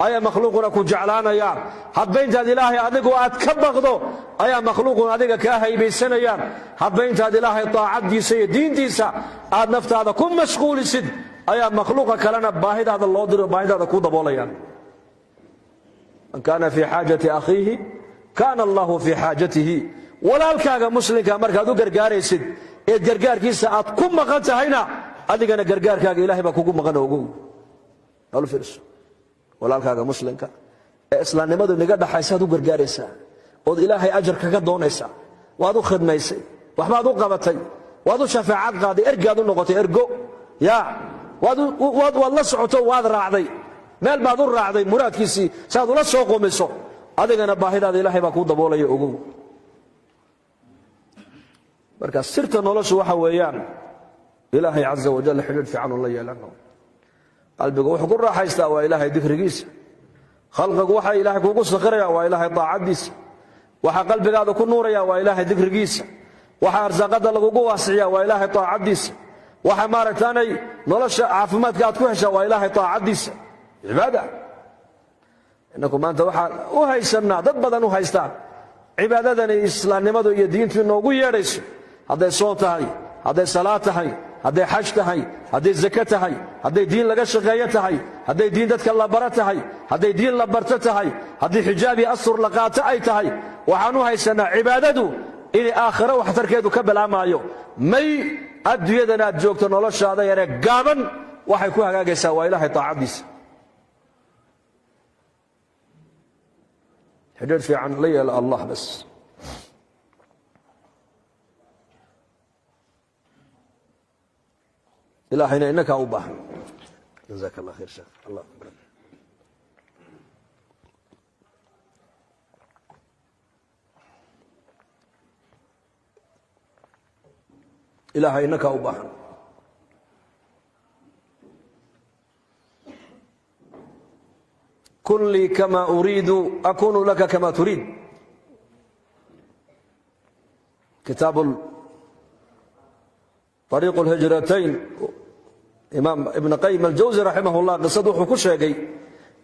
ayaa makhluuquna ku jeclaanayaan. Hadba intaad Ilaahay adigu aad ka baqdo ayaa makhluuquna adiga kaa haybaysanayaan. Hadba intaad Ilaahay daacaddiisa iyo diintiisa aad naftaada ku mashquulisid ayaa makhluuqa kalena baahidaada loo diro, baahidaada ku daboolayaan. Man kaana fii xaajati akhiihi kaana Allahu fii xaajatihi. Walaalkaaga muslimka markaad u gargaaraysid eed gargaarkiisa aad ku maqan tahayna, adigana gargaarkaaga Ilahay baa kugu maqan. Ogow, halu fiirso, walaalkaaga muslimka ee islaamnimadu inaga dhaxaysaad u gargaaraysaa ood Ilaahay ajar kaga doonaysaa. Waad u khidmaysay, waxbaad u qabatay, waad u shafeecad qaaday, ergaad u noqotay, ergo ya waad la socoto, waad raacday, meel baad u raacday muraadkiisii saaad ula soo qumiso. Adigana baahidaada Ilaahay baa kuu daboolaya. Ogow, marka sirta noloshu waxa weeyaan Ilaahay caza wajal xidhiidh fiican la yeelano. Qalbigu wuxuu ku raaxaystaa waa Ilaahay dikrigiisa. Khalqigu waxa Ilaahay kuugu sakhiraya waa Ilaahay daacaddiisa. Waxa qalbigaada ku nuuraya waa Ilaahay dikrigiisa. Waxa arsaaqada lagugu waasiciya waa Ilaahay daacaddiisa. Waxa maaragtaanay nolosha caafimaadka aad ku heshaa waa Ilaahay daacaddiisa, cibaada. Inaku maanta waxaan u haysannaa, dad badan u haystaan, cibaadadani islaamnimadu iyo diintu inoogu yeedhayso, hadday soon tahay, hadday salaad tahay, hadday xaj tahay, hadday zake tahay, hadday diin laga shaqeeyo tahay, hadday diin dadka la baro tahay, hadday diin la barto tahay, haddii xijaab iyo astur la qaato ay tahay, waxaan u haysannaa cibaadadu inay aakhiro waxtarkeedu ka bilaamaayo. May, adduunyadan aad joogto noloshaada yaree gaaban waxay ku hagaagaysaa waa Ilaahay taacaddiisa. Xidhiidh fiican la yeelo Allah bas. Ilaahayna inakaa u baahan. Jazaak Allah khayr, sheekh. Allah akbar. Ilaahay inakaa u baahan. Kun lii kama uriidu akunu laka kama turiid. Kitaab طariiq اlhijratayn, imaam Ibn Qayim Aljawsi raximah llah qisadu wuxuu ku sheegay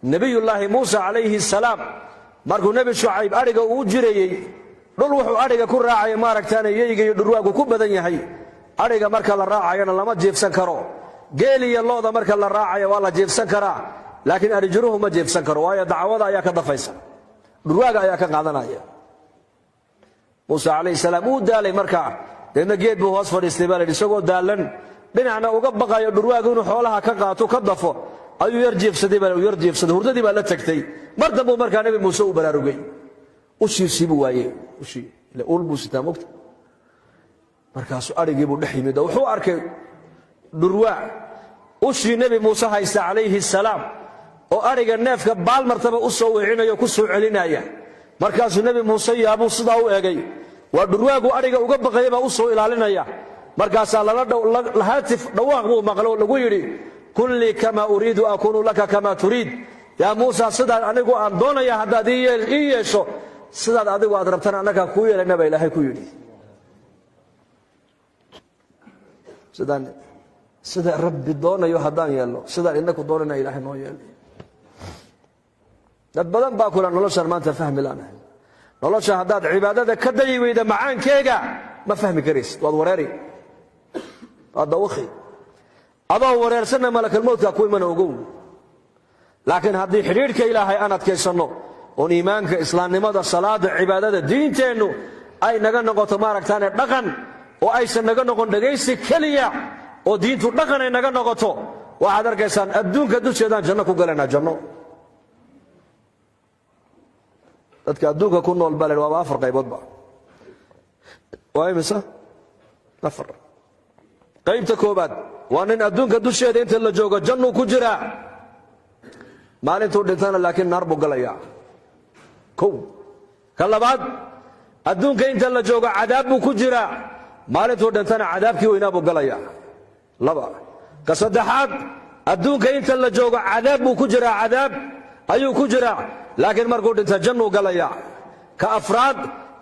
Nebiyullaahi Muusa calayhi salaam markuu Nebi Shucayb adhiga uu jirayey dhul wuxuu adhiga ku raacaya maaragtaana yeyga iyo dhurwaagu ku badan yahay. Adhiga marka la raacayana lama jiifsan karo. Geel iyo looda marka la raacaya waa la jiifsan karaa, laakiin adhijiruhu ma jiifsan karo, waayo dacwada ayaa ka dafaysa, dhurwaaga ayaa ka qaadanaya. Muuse calayhi salaam uu daalay markaa, deedna geed buu hoos fadhiistay baa la yidhi. Isagoo daalan, dhinacna uga baqayo dhurwaagu inuu xoolaha ka qaato, ka dafo, ayuu yar jiifsaday baa, yar jiifsaday. Hurdadii baa la tagtay. Mar dambuu markaa Nebi Muuse uu baraarugay, ushiisii buu waayey. Ushii ile ul buu sitaa mogta. Markaasuu adhigii buu dhex yimid oo wuxuu arkay dhurwaa ushii Nebi Muuse haysta calayhi salaam oo adhiga neefka baalmartaba u soo wicinayo, ku soo celinaya. Markaasuu Nebi Muuse yaabuu sidaa u egay. Waa dhurwaagu adhiga uga baqaya baa u soo ilaalinaya. Markaasaa lala haatif, dhawaaq buu maqlo oo lagu yidhi: "Kun lii kama uriidu akunu laka kama turiid." Yaa Muusa, sidaad anigu aan doonaya haddaad ii yeesho, sidaad adigu aad rabtana annagaa kuu yeelayna, baa Ilaahay ku yidhi. Sidaan sida Rabbi doonayo haddaan yeelno, sidaan inaku doonayna Ilaahay noo yeelay. Dad badan baa kula noloshaan maanta fahmi laanahay. Nolosha haddaad cibaadada ka dayi weyda, macaankeega ma fahmi karaysid. Waad wareeri, waad dawakhi. Adoo wareersanna malakalmowdkaa ku imana. Ogow, laakiin haddii xidhiidhka Ilaahay aan adkaysanno oon iimaanka, islaamnimada, salaada, cibaadada, diinteennu ay naga noqoto maaragtaane dhaqan oo aysan naga noqon dhegaysi keliya, oo diintu dhaqan ay naga noqoto, waxaad arkaysaan adduunka dusheedaan janno ku galaynaa. Janno dadka adduunka ku nool baa la waaba afar qayboodba. Waa imisa? Afar. Qaybta koobaad waa nin adduunka dusheeda inta la joogo jannuu ku jiraa, maalintuu dhintana laakiin naar buu galayaa. Kow. Ka labaad, adduunka inta la joogo cadaab buu ku jiraa, maalintuu dhintana cadaabkii weynaa buu galayaa. Laba. Ka saddexaad, adduunka inta la joogo cadaab buu ku jiraa, cadaab ayuu ku jiraa, laakiin markuu dhinta jannuu galayaa. Ka afraad,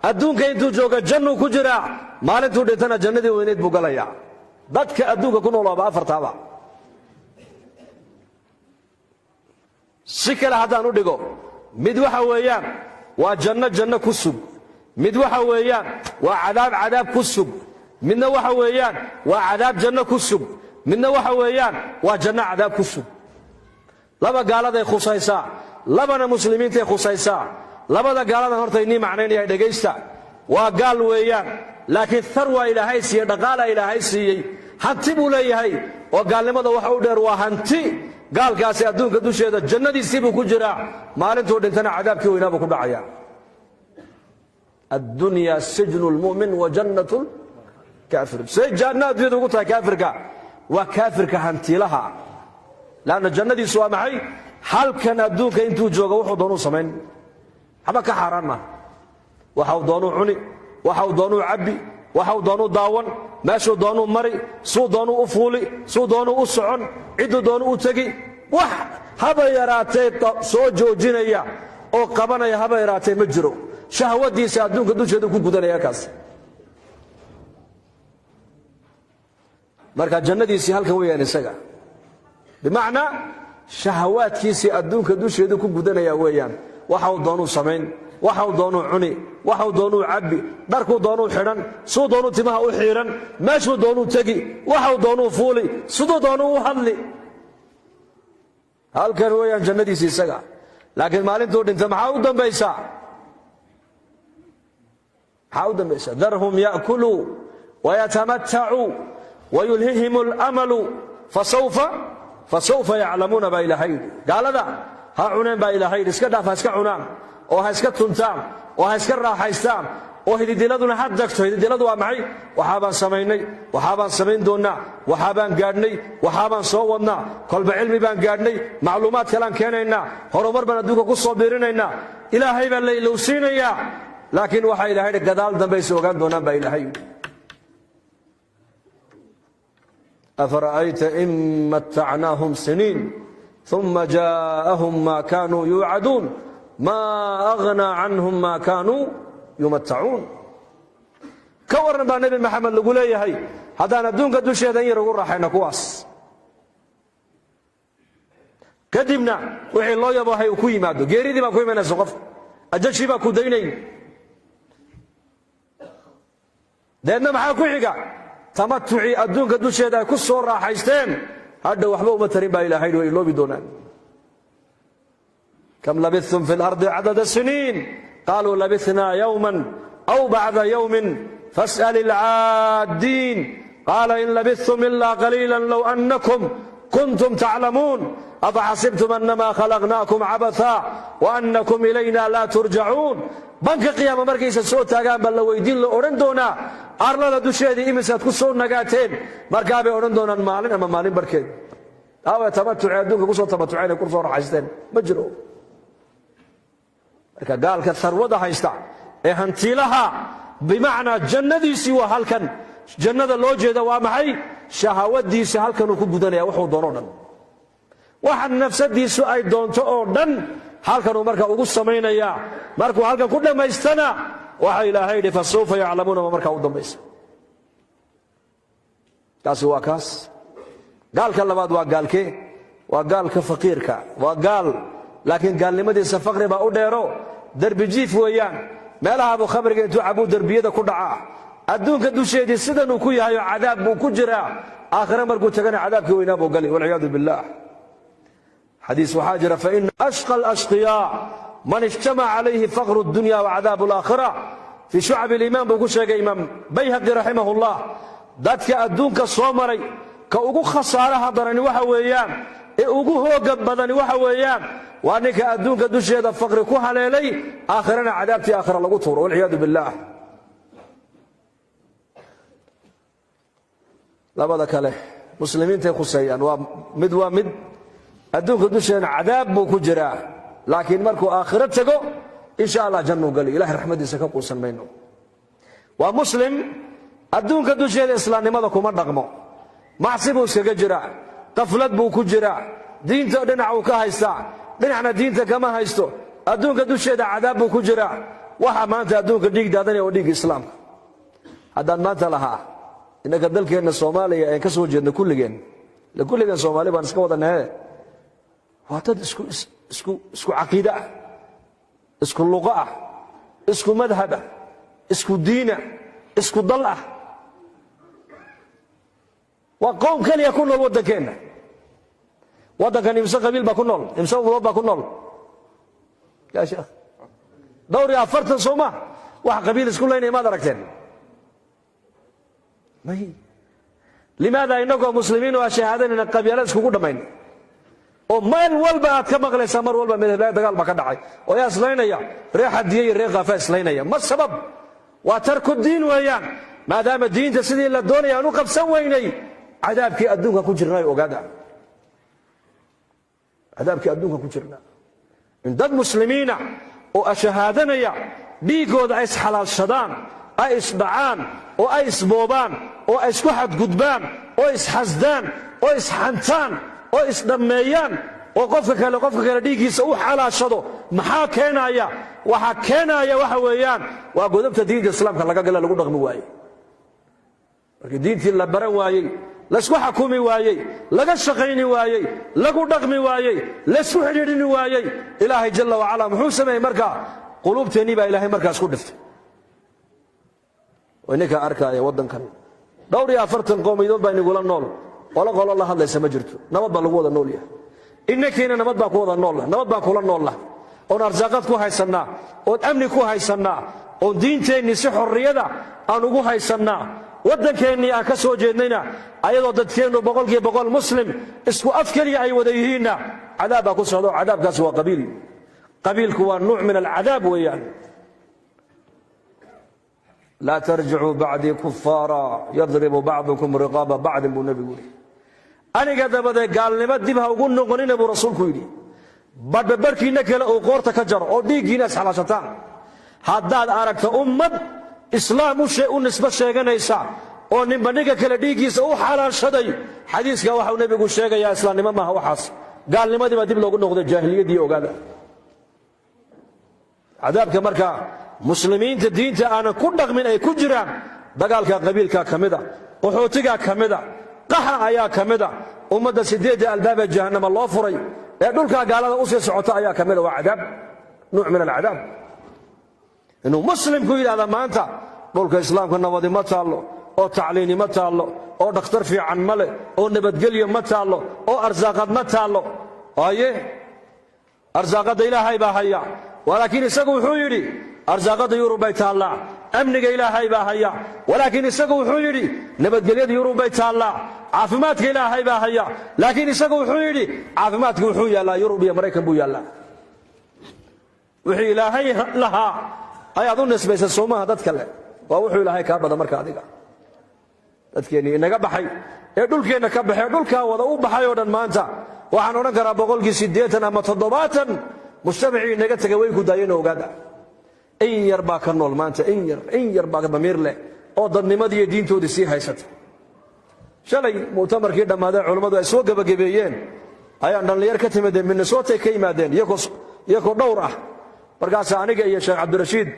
Adduunka intuu jooga jannuu ku jiraa, maalintuu dhintana jannadii weyneyd buu galayaa. Dadka adduunka ku noolaaba afartaaba. Si kale haddaan u dhigo, mid waxa weeyaan waa janno janno ku sug, mid waxa weeyaan waa cadaab cadaab ku sug, midna waxa weeyaan waa cadaab janno ku sug, midna waxa weeyaan waa janno cadaab ku sug. Laba gaaladay khusaysaa, labana muslimiintay khusaysaa. Labada gaaladan horta inii macnaynaya, dhegaysta. Waa gaal weeyaan, laakiin tharwa ilaahay siiyey, dhaqaala ilaahay siiyey, hanti buu leeyahay, oo gaalnimada waxa u dheer waa hanti. Gaalkaasi adduunka dusheeda jannadiisii buu ku jiraa, maalintuu dhintana cadaabkii weynaa buu ku dhacaya. Addunya sijnu lmu'min wa jannatu lkaafir. Say janno addunyada ugu tahay kaafirka? Waa kaafirka hantilaha, laanna jannadiisu waa maxay? Halkan adduunka intuu joogo wuxuu doonuu samayn, waxba ka xaaraan maaha. Waxau doonuu cuni, waxau doonuu cabbi, waxau doonuu daawan, meeshuu doonuu mari, suu doonuu u fuuli, suu doonuu u socon, cidduu doonuu u tegi. Wax haba yaraatee soo joojinaya oo qabanaya haba yaraatee ma jiro. Shahwadiisa adduunka dusheedu ku gudanaya kaas. Marka jannadiisii halkan weeyaan isaga, bimacnaa shahawaadkiisii adduunka dusheedu ku gudanaya weeyaan. Waxau doonuu samayn, waxau doonuu cuni, waxau doonuu cabbi, dharkuu doonuu xidhan, suu doonuu timaha u xiiran, meeshuu doonuu tegi, waxau doonuu fuuli, siduu doonuu u hadli. Halkan weeyaan jannadiisi isaga. Laakiin maalintuu dhinta maxaa u dambaysaa? Maxaa u dambaysa? Darhum ya'kuluu wayatamatacuu wayulhihim alamalu fasawfa yaclamuuna baa ilaahay yidhi. Gaalada ha cuneen baa ilaahay yidhi, iska dhaaf, ha iska cunaan oo ha iska tuntaan oo ha iska raaxaystaan oo hididiladuna ha dagto. Hididiladu waa maxay? Waxaabaan samaynay, waxaabaan samayn doonnaa, waxaabaan gaadhnay, waxaabaan soo wadnaa, kolba cilmi baan gaadhnay, macluumaad kalaan keenaynaa, horumar baan adduunka ku soo biirinaynaa. Ilaahay baa la ilowsiinayaa, laakiin waxaa ilahay yidhi gadaal dambaysa ogaan doonaan baa ilaahay yidhi. Afara'ayta in mattacnaahum siniin uma jaa'ahum ma kaanuu yuucaduun ma aghnaa canhum ma kaanuu yumatacuun. Ka warran baa Nebi Maxamed lagu leeyahay haddaan adduunka dusheeda in yar ugu raaxayno kuwaas, kadibna wixii loo yabohay uu ku yimaado, geeridii baa ku imanaysa qofka, ajashii baa ku daynayn, deedna maxaa ku xiga? Tamatucii adduunka dusheeda ay ku soo raaxaysteen hadha waxba uma tarin baa ilaahay, way iloobi doonaan. Kam labithtum fi lardi cadada siniin qaluu labithnaa yowma aw bacda yowmin fas'al ilcaaddiin qaala in labithtum ilaa qaliila low annakum kuntum taclamuun afaxasibtum anama khalaqnaakum cabatha waannakum ilayna laa turjacuun. Banka qiyaama markaysa soo taagaan baa la weydiin, la odhan doonaa arlada dusheedii imisaad ku soo nagaateen? Markaabay odhan doonaan maalin ama maalin barhkeed. Aawe tamatuce adduunka kusoo tamatuceen, ku soo raaxaysteen? Ma jiro. Marka gaalka sarwada haysta ee hantiilaha, bimacnaa jannadiisii waa halkan. Jannada loo jeeda waa maxay? Shahawadiisa halkanuu ku gudanaya, wuxuu doono dhan, waxa nafsadiisu ay doonto oo dhan halkanuu marka ugu samaynayaa. Markuu halkan ku dhammaystana waxa ilaahay yidhi fasawfa yaclamuuna ma markaa u dambaysa. Kaasi waa kaas. Gaalka labaad waa gaalkee? Waa gaalka faqiirka. Waa gaal, laakiin gaalnimadiisa faqri baa u dheero, derbi jiif weeyaan. Meelaha buu khamriga intuu cabuu derbiyada ku dhacaa. Adduunka dusheedii sidanuu ku yahayoo cadaab buu ku jiraa, aakhire markuu tagana cadaabkii weynaa buu gali, walciyaadu billaah. Xadiis waxaa jira faina ashqa alashqiyaa man ijtamaca calayhi faqru dunya wacadaabu alaakhira. Fii shucab aliimaan buu ku sheegay imaam Bayhaqi raximahullah. Dadka adduunka soo maray ka ugu khasaaraha darani waxa weeyaan, ee ugu hooga badani waxa weeyaan, waa ninka adduunka dusheeda faqri ku haleelay, aakhirana cadaabtii aakhira lagu tuuro, walciyaadu billaah. Labada kale muslimiintay khuseeyaan. Waa mid, waa mid adduunka dusheena cadaab buu ku jiraa, laakiin markuu aakhiro tago insha allah jannuu gali, ilahay raxmaddiisa ka quusan mayno. Waa muslim, adduunka dusheeda islaamnimada kuma dhaqmo, macsi buu iskaga jiraa, qaflad buu ku jiraa, diinta dhinac uu ka haystaa, dhinacna diinta kama haysto. Adduunka dusheeda cadaab buu ku jiraa, Waxa maanta adduunka dhiig daadanaya waa dhiigga islaamka. Haddaan maanta lahaa innaka dalkeenna Soomaaliya aan ka soo jeedno, kulligeen ila kulligeen Soomaali baan iska wadanahe, waa dad isku caqiide ah, isku luqo ah, isku madhab ah, isku diina, isku dal ah. Waa qowm keliya ku nool waddankeenna. Waddankan imse qabiil baa ku nool? Imse ummadood baa ku nool, yaa sheekh? Dhowr iyo afartan, soo ma? Wax qabiil isku laynaya maad aragteen? May. Limaada inagoo muslimiin oo shahaadanayna qabyaalad iskugu dhammayn, oo meel walba aad ka maqlaysaa mar walba midhablaha dagaal baa ka dhacay, oo yaa islaynaya? Ree Xadiye iyo ree Kaafa islaynaya. Ma sabab? Waa tarku diin weeyaan. Maadaama diinta sidii la doonaya aan u qabsan weynay, cadaabkii adduunka ku jirnaa. Ogaada, cadaabkii adduunka ku jirnaa in dad muslimiina oo ashahaadanaya dhiiggooda ay isxalaalshadaan, ay isdhacaan oo ay isboobaan oo ay isku xadgudbaan oo isxasdaan oo isxantaan oo isdhammeeyaan oo qofka kale dhiiggiisa u xalaashado, maxaa keenaya? Waxaa keenaya waxa weeyaan waa godobta diinta islaamka laga gala, lagu dhaqmi waayey. Markii diintii la baran waayey, laysku xakumi waayey, laga shaqayni waayey, lagu dhaqmi waayey, laysku xidhiidhini waayey, Ilaahay jalla wacala muxuu sameeyey? Markaa quluubteennii baa Ilaahay markaas ku dhiftay. Oo ninkaa arkaaya, waddankan dhowr iyo afartan qowmiyadood baa inagula nool. Qolo qolo la hadlaysa ma jirto. Nabad baa lagu wada nool yahay. Inankiina nabad baa ku wada noolla, nabad baan kula noolla, oon arsaaqad ku haysannaa, oon amni ku haysannaa, oon diinteennii si xorriyada aan ugu haysannaa. Waddankeennii aan ka soo jeednayna, ayadoo dadkeennu 100% muslim, isku af keliya ay wada yihiinna, cadaab baa ku socda. Oo cadaabkaasi waa qabiil. Qabiilku waa nuuc min alcadaab weeyaan. Laa tarjicuu bacdii kufaara yadribu bacdukum riqaaba bacdin, buu nebigu yidhi. Aniga dabadeed gaalnimo dib ha ugu noqonina, buu rasuulku yidhi, badhbabarhkiinna kale uu qoorta ka jaro oo dhiiggiina isxalaashataan. Haddaad aragto ummad islaam u nisbo sheeganaysa oo ninba ninka kale dhiiggiisa u xalaashaday, xadiiska waxau nebigu sheegayaa islaamnimo maaha waxaas, gaalnimadii baa dib loogu noqday, jaahiliyadii. Ogaada cadaabka markaa muslimiinta diinta aanan ku dhaqmin ay ku jiraan. Dagaalka qabiilka ka mida, qaxootigaa ka mida, qaxa ayaa ka mida, ummadda sideedda albaaba jahannama loo furay ee dhulkaa gaalada usii socota ayaa ka mida. Waa cadaab, nuuc min alcadaab, inuu muslimku yidhahda maanta dhulka islaamka nabadi ma taallo, oo tacliini ma taallo, oo dhakhtar fiican ma leh, oo nabadgelyo ma taallo, oo arsaaqad ma taallo. Aye, arsaaqadda Ilaahay baa haya, walaakiin isagu wuxuu yidhi arsaaqadda Yurub bay taallaa. Amniga Ilaahay baa haya, walaakiin isagu wuxuu yidhi nabadgelyada Yurub bay taallaa. Caafimaadka Ilaahay baa haya, laakiin isagu wuxuu yidhi caafimaadka wuxuu yaallaa Yurub iyo Maraykan buu yaallaa. Wixii Ilaahay lahaa ayaad u nisbaysa, soomaha? Dad kale waa wuxuu Ilaahay kaa bada. Marka adiga dadkeennii inaga baxay ee dhulkeenna ka baxay, dhulkaa wada u baxay oo dhan, maanta waxaan odhan karaa 80% ama 70 mujtamacii inaga tegay way ku daayeen. Ogaada, in yar baa ka nool maanta, in yar, in yar baa damiir leh oo dadnimadii iyo diintoodii sii haysata. Shalay mu'tamarkii dhammaadeen, culummadu ay soo gebagabeeyeen, ayaan dhallinyar ka timideen Minnesota ka yimaadeen, iyakoo dhowr ah. Markaas aniga iyo Sheekh Cabdirashiid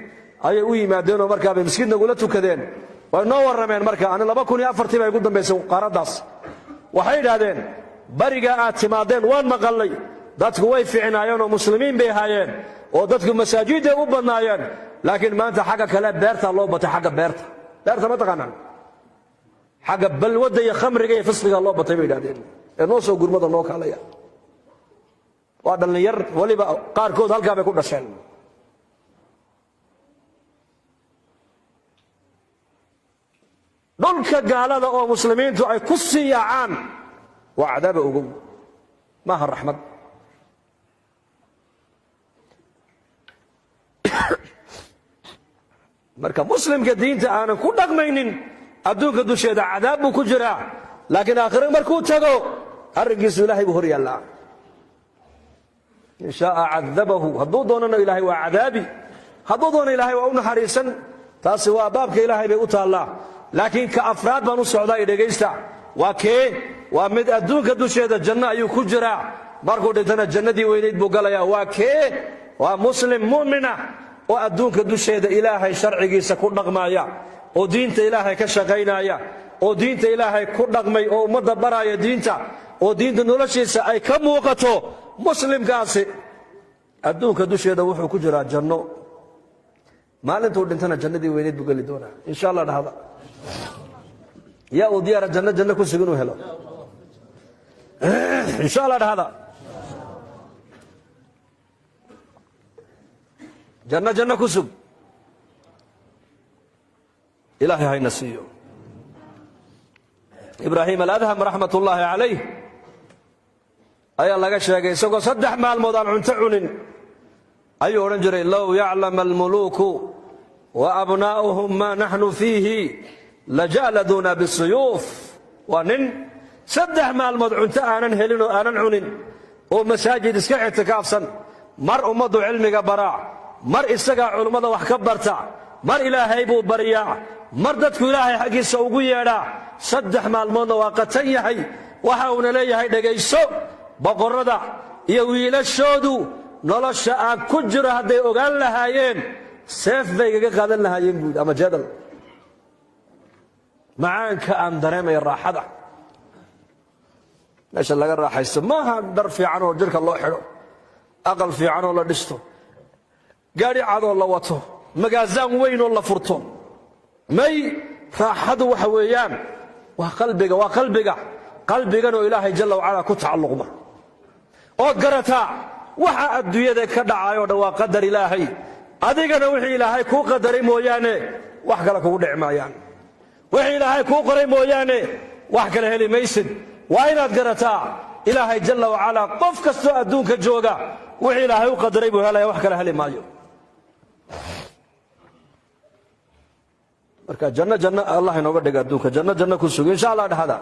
ayay u yimaadeenoo markaabay miskiid nagula tukadeen, way noo warrameen. Marka ani 2004-tii baa igu dambaysay qaaraddaas. Waxay idhaahdeen, bariga aad timaadeen waan maqallay, dadku way ficnaayeen oo muslimiin bay ahaayeen oo dadku masaajidday u badnaayeen, laakiin maanta xagga kale beertaa loo batay. Xagga beerta, beerta ma taqaanaan? Xagga balwadda iyo khamriga iyo fisqiga loo batay, bay idhahdeen, ee noo soo gurmada, noo kaalaya. Waa dhallinyar weliba qaarkood halkaa bay ku dhasheen. Dhulka gaalada oo muslimiintu ay ku sii yaacaan waa cadaaba, ogow, maaha raxmad. Marka muslimka diinta aanan ku dhaqmaynin adduunka dusheeda cadaab buu ku jiraa, laakiin aakhire markuu tago arrinkiisu Ilahay buu hor yaallaa. In shaaa cadabahu, hadduu doonana Ilaahay waa cadaabi, hadduu doono Ilaahay waa u naxariisan. Taasi waa baabka Ilaahay bay u taallaa. Laakiin ka afraad baan u socdaa i dhegaysta. Waa kee? Waa mid adduunka dusheeda janno ayuu ku jiraa, markuu dhintana jannadii weynayd buu galayaa. Waa kee? Waa muslim mu'mina Oo adduunka dusheeda Ilaahay sharcigiisa ku dhaqmaya, oo diinta Ilaahay ka shaqaynaya, oo diinta Ilaahay ku dhaqmay, oo ummadda baraya diinta, oo diinta noloshiisa ay ka muuqato, muslimkaasi adduunka dusheeda wuxuu ku jiraa janno. Maalintuu dhintana jannadii weyneyd buu geli doonaa, insha Allah. Dhahda, yaa uu diyaara janno, janno ku sug inuu helo? Insha Allah dhahda, janno, janno ku sug Ilaahay hayna siiyo. Ibraahim Aladham raxmat ullaahi calayh ayaa laga sheegay isagoo 3 maalmood aan cunto cunin ayuu odhan jiray: "Low yaclam almuluuku wa abnaa'uhum maa naxnu fiihi lajaaladuuna bisuyuuf." Waa nin 3 maalmood cunto aanan helin oo aanan cunin, oo masaajid iska ictikaafsan, mar ummaddu cilmiga baraa, mar isagaa culummada wax ka barta, mar Ilaahay buu baryaa, mar dadku Ilaahay xaggiisa ugu yeedhaa. 3 maalmoodna waa qatan yahay. Waxa uuna leeyahay: "Dhegayso, boqorrada iyo wiilashoodu nolosha aan ku jiro hadday ogaan lahaayeen, seef bay igaga qaadan lahaayeen," buu yidhi, "ama jadal. Macaanka aan dareemaya, raaxada meesha laga raaxaysto maaha dhar fiican oo jirka loo xidho, aqal fiican oo la dhisto, gaadhi cadoo la wato, magaasaan weyn oo la furto. May, raaxadu waxa weeyaan waa qalbiga, waa qalbiga, qalbiganoo Ilaahay jalla wacalaa ku tacalluqma, ood garataa waxa adduunyada ka dhacayoo dhan waa qadar Ilaahay. Adigana wixii Ilaahay kuu qadaray mooyaane wax kale kugu dhici maayaan. Wixii Ilaahay kuu qoray mooyaane wax kale heli maysid. Waa inaad garataa Ilaahay jalla wacalaa qof kastoo adduunka jooga wixii Ilaahay u qadaray buu helaya, wax kale heli maayo. Marka janno, janno Allah inooga dhiga adduunka, janno, janno ku sugi, insha Allah dhahada.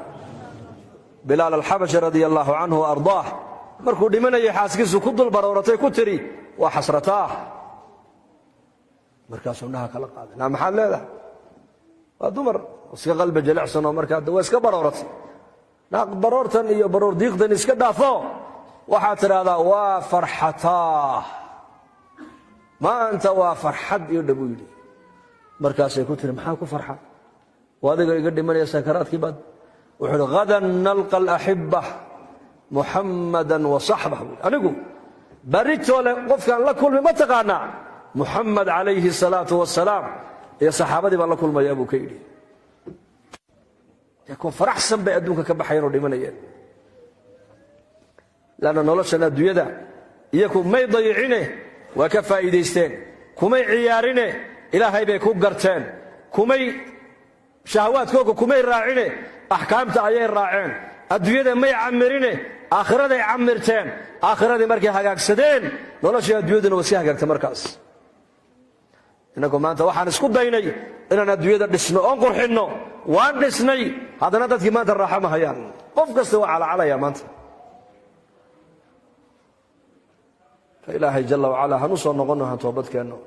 Bilaal Alxabashi radia allahu canhu wa ardaah markuu dhimanayay, xaaskiisu ku dul barooratay, ku tiri: "Waa xasrataah." Markaasuu indhaha kala qaaday: "Naa, maxaad leedahay?" Waa dumar iska qalbi jilicsan oo markaa waa iska barooratay. "Naaq, baroortan iyo baroor diiqdan iska dhaafo, waxaad tidhaahdaa waa farxataah, maanta waa farxad iyo dha," buu yidhi. Markaasay ku tiri: "Maxaa ku farxa? Waa adiga iga dhimanaya sakaraadkii baad." Wuxuu uhi: "Hadan nalqa alaxiba Muxammadan wa saxbah," buu. "Anigu baritoole qofkaan la kulmi ma taqaanaa? Muxamed calayhi salaatu wasalaam iyo saxaabadii baan la kulmayaa," buu ka yidhi. Kuwa faraxsan bay adduunka ka baxayeen oo dhimanayeen, lanna noloshan adduunyada iyaku may dayicine, waa ka faa'iidaysteen. Kumay ciyaarine, Ilaahay bay ku garteen. Kumay shahawaadkooga kumay raacine, axkaamta ayay raaceen. Adduunyada may camirine, aakhiraday camirteen. Aakhiradii markay hagaagsadeen, noloshii adduunyaduna waa sii hagaagta markaas. Innagu maanta waxaan isku daynay inaan adduunyada dhisno oon qurxinno. Waan dhisnay, haddana dadkii maanta raaxo ma hayaan. Qof kasta waa calacalaya maanta. Fa Ilaahay jalla wacalaa hanu soo noqonno, han toobad keenno.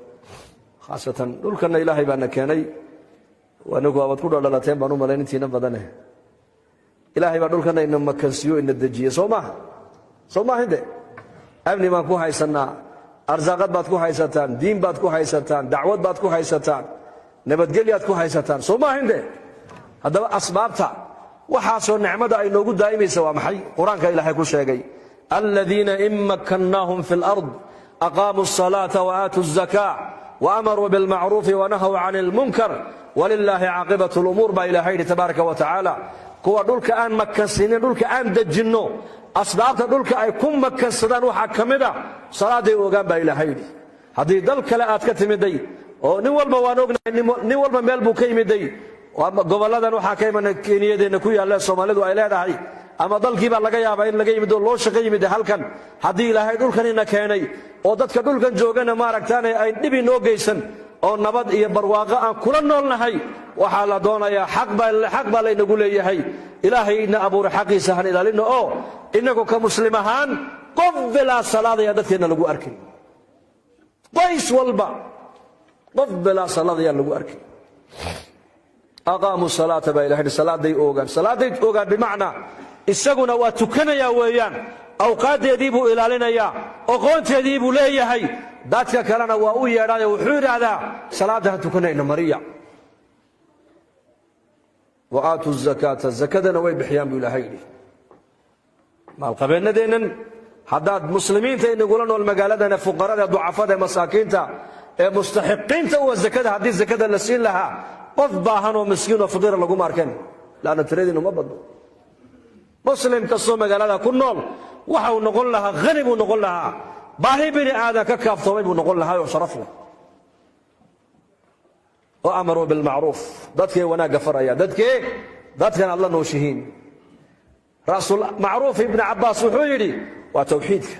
Khaasatan dhulkanna Ilaahay baana keenay. Anigu waabad ku dhodhalateen baan u malayn intiina badane. Ilaahay baa dhulkanna ina makansiiyo, ina dejiye, soo maaha? Soo maahinde amni baan ku haysannaa, arsaaqad baad ku haysataan, diin baad ku haysataan, dacwad baad ku haysataan, nabadgelyaad ku haysataan, soo maahinde? Haddaba asbaabta waxaasoo nicmada ay noogu daa'imaysa waa maxay? Qur-aanka Ilaahay ku sheegay: aladiina in makkannaahum fi lard aqaamuu الصalaata waaatuu الzaka waamaruu bilmacruufi wanahaw can اlmunkar walilaahi caaqibat lumuur, baa Ilahay yidhi tabaaraka wa tacaala. Kuwa dhulka aan makansiinin, dhulka aan dejinno, asbaabta dhulka ay ku makansadaan waxaa ka mid a salaaday ogaan, baa Ilaahay yidhi. Haddii dal kale aad ka timiday, oo nin walba waan ognahay, nin walba meel buu ka yimiday, gobolladan waxaa ka imanay Keniyadeenna ku yaalla Soomaalidu ay leedahay, ama dalkiibaa laga yaabaa in laga yimid oo loo shaqo yimid halkan. Haddii Ilaahay dhulkan ina keenay oo dadka dhulkan joogana maaragtaane ay dhib inoo geysan oo nabad iyo barwaaqo aan kula noolnahay, waxaa la doonayaa xaq baa laynagu leeyahay. Ilaahay ina abuuray xaqiisa han ilaalino, oo inagu ka muslim ahaan qof bilaa salaad ayaa dadkeenna lagu arkay. Qoys walba qof bilaa salaad ayaa lagu arkay. Aqaamuu salaata, baa Ilahay, salaaday oogaan. Salaaday oogaan bimacnaa isaguna waa tukanayaa weeyaan. Awqaaddeedii buu ilaalinayaa, oqoonteedii buu leeyahay. Dadka kalena waa u yeedhaayo, wuxuu yidhaahdaa: salaadda ha tukanayna mariya. Wa aatuu zakaata, zakadana way bixiyaan buu Ilaahay yidhi. Maalqabeennadeennan, haddaad muslimiinta inagula nool magaaladana, fuqarada, ducafada, masaakiinta ee mustaxiqiinta uwa zakada, haddii zakada la siin lahaa, qof baahan oo miskiin oo faqiira laguma arkeen, laanna tiradiinu ma badno. Muslim kastoo magaalada ku nool waxa uu noqon lahaa hani buu noqon lahaa, baahi bini aadan ka kaaftoomay buu noqon lahaa oo sharaf leh. Wa amaruu bilmacruuf, dadkay wanaagga faraya, dadkee dadkan aad la nooshihiin. Ra'sulmacruuf Ibni Cabbaas wuxuu yidhi waa tawxiidka.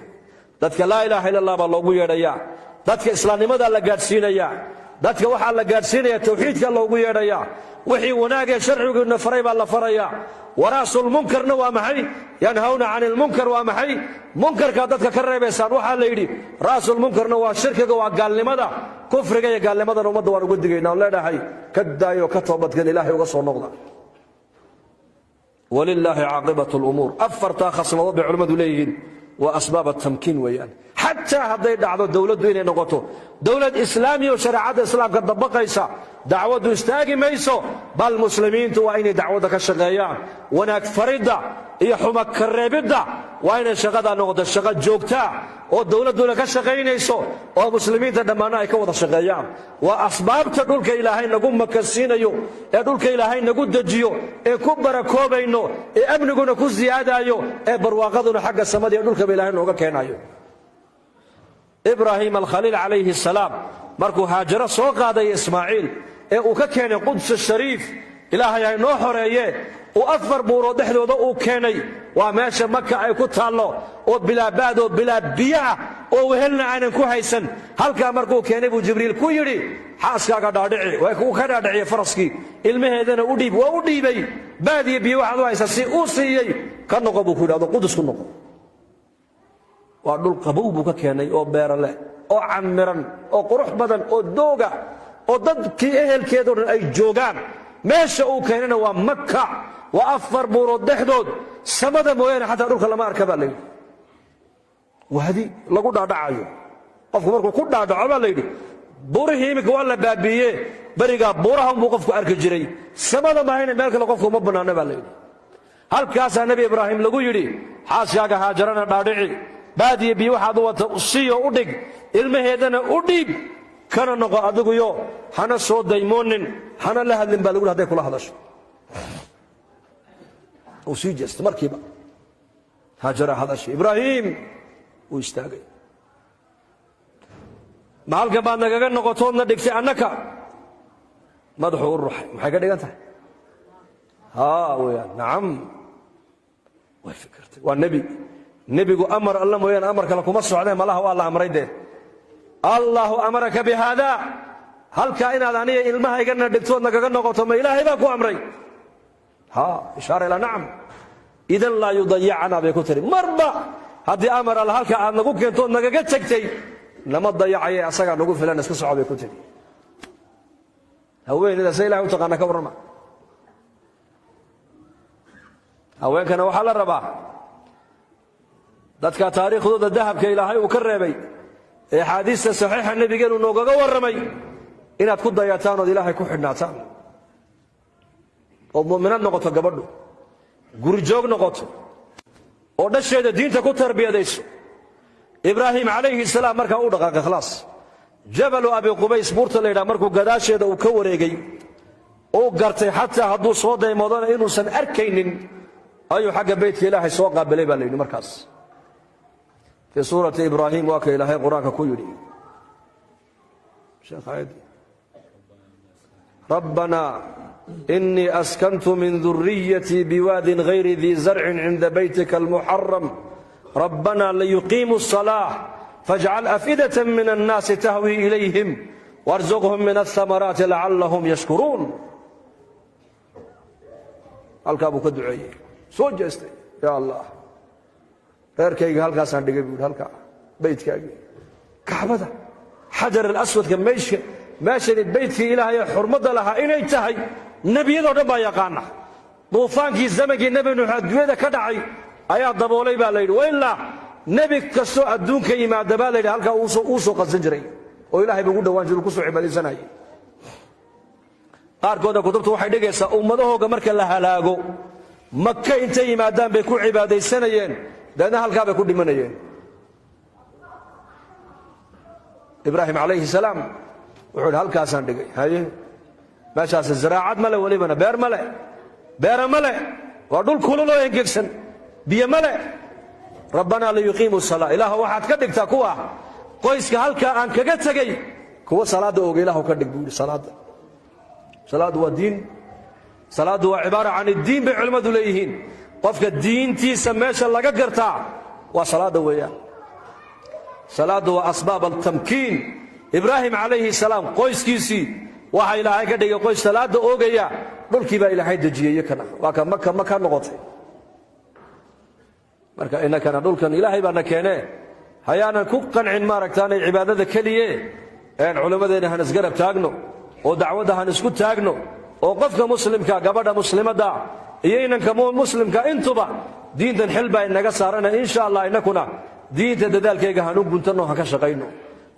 Dadka laa ilaaha illa Allah baa loogu yeedhayaa, dadka islaamnimadaa la gaadhsiinayaa, dadka waxaa la gaadhsiinaya tawxiidka loogu yeedhayaa, wixii wanaagee sharciguina faray baa la farayaa. Waraasulmunkarna waa maxay? Yanhawna cani ilmunkar waa maxay? Munkarkaa dadka ka reebaysaan. Waxaa la yidhi ra'sulmunkarna waa shirkiga, waa gaalnimada, kufriga iyo gaalnimadana ummadda waan uga digayna oon leenahay ka daayo, ka toobadkeen, Ilaahay uga soo noqda. Walilaahi caaqibat lumuur. Afartaa khasladood bay culimmadu leeyihiin waa asbaab atamkiin weeyaan. Xataa hadday dhacdo dowladdu inay noqoto dowlad islaamiya oo shareecadda islaamka dabaqaysa, dacwaddu istaagi mayso, bal muslimiintu waa inay dacwadda ka shaqeeyaan. Wanaag faridda iyo xuma kareebidda waa inay shaqadaa noqoto shaqo joogtaa oo dowladduna ka shaqaynayso oo muslimiinta dhammaanna ay ka wada shaqeeyaan. Waa asbaabta dhulka Ilaahay nagu makansiinayo ee dhulka Ilaahay nagu dejiyo ee ku barakoobayno ee amniguna ku siyaadaayo ee barwaaqaduna xagga samada iyo dhulkaba Ilaahay nooga keenayo. Ibraahim Alkhaliil calayhi salaam markuu Haajaro soo qaaday Ismaaciil ee uu ka keenay Quds Shariif, Ilaahay hay noo xoreeye, uu afar buurood dhexdooda uu keenay, waa meesha Maka ay ku taallo, oo bilaa baad oo bilaa biyo ah oo wehelna aanan ku haysan. Halkaa markuu keenay buu Jibriil ku yidhi: xaaskaaga dhaadhici. Way ka dhaadhiciyey faraskii. Ilmaheedana u dhiib. Waa u dhiibay. Baad iyo biyo waxaad u haysa si uu siiyey. Ka noqo buu ku yidhahdo, Qudus ku noqo. Waa dhul qabow buu ka keenay oo beero leh oo camiran oo qurux badan oo dooga oo dadkii ehelkeedoo dhan ay joogaan. Meesha uu keenayna waa Maka, waa afar buurood dhexdood. Samada mooyaane xataa dhulka lama arka baa layidhi. Wahdi lagu dhaadhacayo, qofku markuu ku dhaadhaco baa layidhi buurihii iminka waa la baabiiye, berigaa buuraha unbuu qofku arki jiray, samada maahayna meel kale qofku uma bannaana baa layidhi. Halkaasaa Nebi Ibraahim lagu yidhi: xaaskaaga Haajarana dhaadhici, baadiye biyo waxaad u wata siiyo u dhig, ilmaheedana u dhiib, kana noqo adiguyo, hana soo daymoonin, hana la hadlin baa lagu haday kula hadasho. Uu sii jeestay markiiba. Haajara hadashay. Ibraahim wuu istaagay. Ma halkan baad nagaga noqotoodna dhigtay annaka? Madaxuu u ruxay. Maxay ka dhigan tahay? Haa weyaan, nacam. Way fikirtay. Waa nebi. Nebigu amar Alla mooyaane amar kale kuma socdeen. Malaha waa la amray dee. Allahu amaraka bi haada? Halkaa inaad aniga ilmahaygana dhigtood nagaga noqoto, ma Ilaahay baa ku amray? Ha, ishaara ilaa nacam. Idan laa yudayacana bay ku tiri. Marba haddii amar Alla halka aad nagu keentood nagaga tegtay, nama dayacaye, asagaa nagu filan, iska soco bay ku tiri. Haweeneyda se Ilahay u taqaana ka warrama. Haweenkana waxaa la rabaa dadka taariikhdooda dahabka Ilaahay uu ka reebay ee axaadiista saxiixa nebigeenu noogaga warramay inaad ku dayataan ood Ilaahay ku xidhnaataan, ood mu'minad noqoto, gabadhu gurijoog noqoto oo dhasheeda diinta ku tarbiyadayso. Ibraahim calayhi salaam markaa u dhaqaaqay, khalaas, Jabalu Abi Qubays buurta la yidhaha markuu gadaasheeda uu ka wareegay, uu gartay xataa hadduu soo daymoodana inuusan arkaynin, ayuu xagga beytka Ilaahay soo qaabilay baa la yidhi. Markaas fii suurati Ibraahim waa ka Ilaahay Qur-aanka ku yidhi: Rabbana inii askantu min duriyatii biwaadin gayri dii zarcin cinda beytika almuxaram, rabbana liyuqiimuu الصalaaة fajcal afidaة min annaasi tahwii ilayhim warzuqhum min aلhamaraati lacallahum yashkuruun. Halkaa buu ka duceeyey, soo jeestay. Ya Allah, reerkayga halkaasaan dhigay buu yidhi, halkaa beytkaagii Kacbada, Xajar alaswadka, meesha meeshani beytkii Ilaahay ee xurmadda lahaa inay tahay nebiyadoo dhan baa yaqaana. Duufaankii zamankii Nebi Nuux adduunyada ka dhacay Ayaa daboolay baa la yidhi. Wailaa nebi kastoo adduunka yimaada baa la yidhi halkaa uu soo qadsan jiray oo Ilahay buu ugu dhowaan jiray, kusoo cibaadaysanayay. Qaarkoodna kutubtu waxay dhigaysaa ummadahooga marka la halaago, Maka intay yimaadaan bay ku cibaadaysanayeen, dabeedna halkaa bay ku dhimanayeen. Ibraahim calayhi salaam wuxuu idhi halkaasaan dhigay. Haye, meeshaasi ziraacad ma le, welibana beer ma le, beera ma le, waa dhul kulul oo engegsan, biyo ma le. Rabbanaa liyuqiimuu salaa, Ilaah waxaad ka dhigtaa kuwa qoyska halkaa aan kaga tegey kuwa salaadda ooga, Ilahu ka dhig buu yidhi. Salaadda, salaaddu waa diin, salaaddu waa cibaara can iddiin bay culimmadu leeyihiin. Qofka diintiisa meesha laga gartaa waa salaadda weeyaan. Salaaddu waa asbaab altamkiin. Ibraahim calayhi salaam qoyskiisii waxaa Ilaahay ka dhigay qoys salaadda oogaya, dhulkii baa Ilaahay dejiyey kana waa ka Maka Maka noqotay. Marka innakana dhulkan Ilaahay baana keenee, hayaanan ku qancin maaragtaanay cibaadada keliye een culimmadeenna han isgarab taagno oo dacwadda han isku taagno, oo qofka muslimka, gabadha muslimadda iyo inanka muslimka intuba diintan xil baa inaga saarana. Insha Allah innakuna diinta dadaalkayga han u guntanno, han ka shaqayno.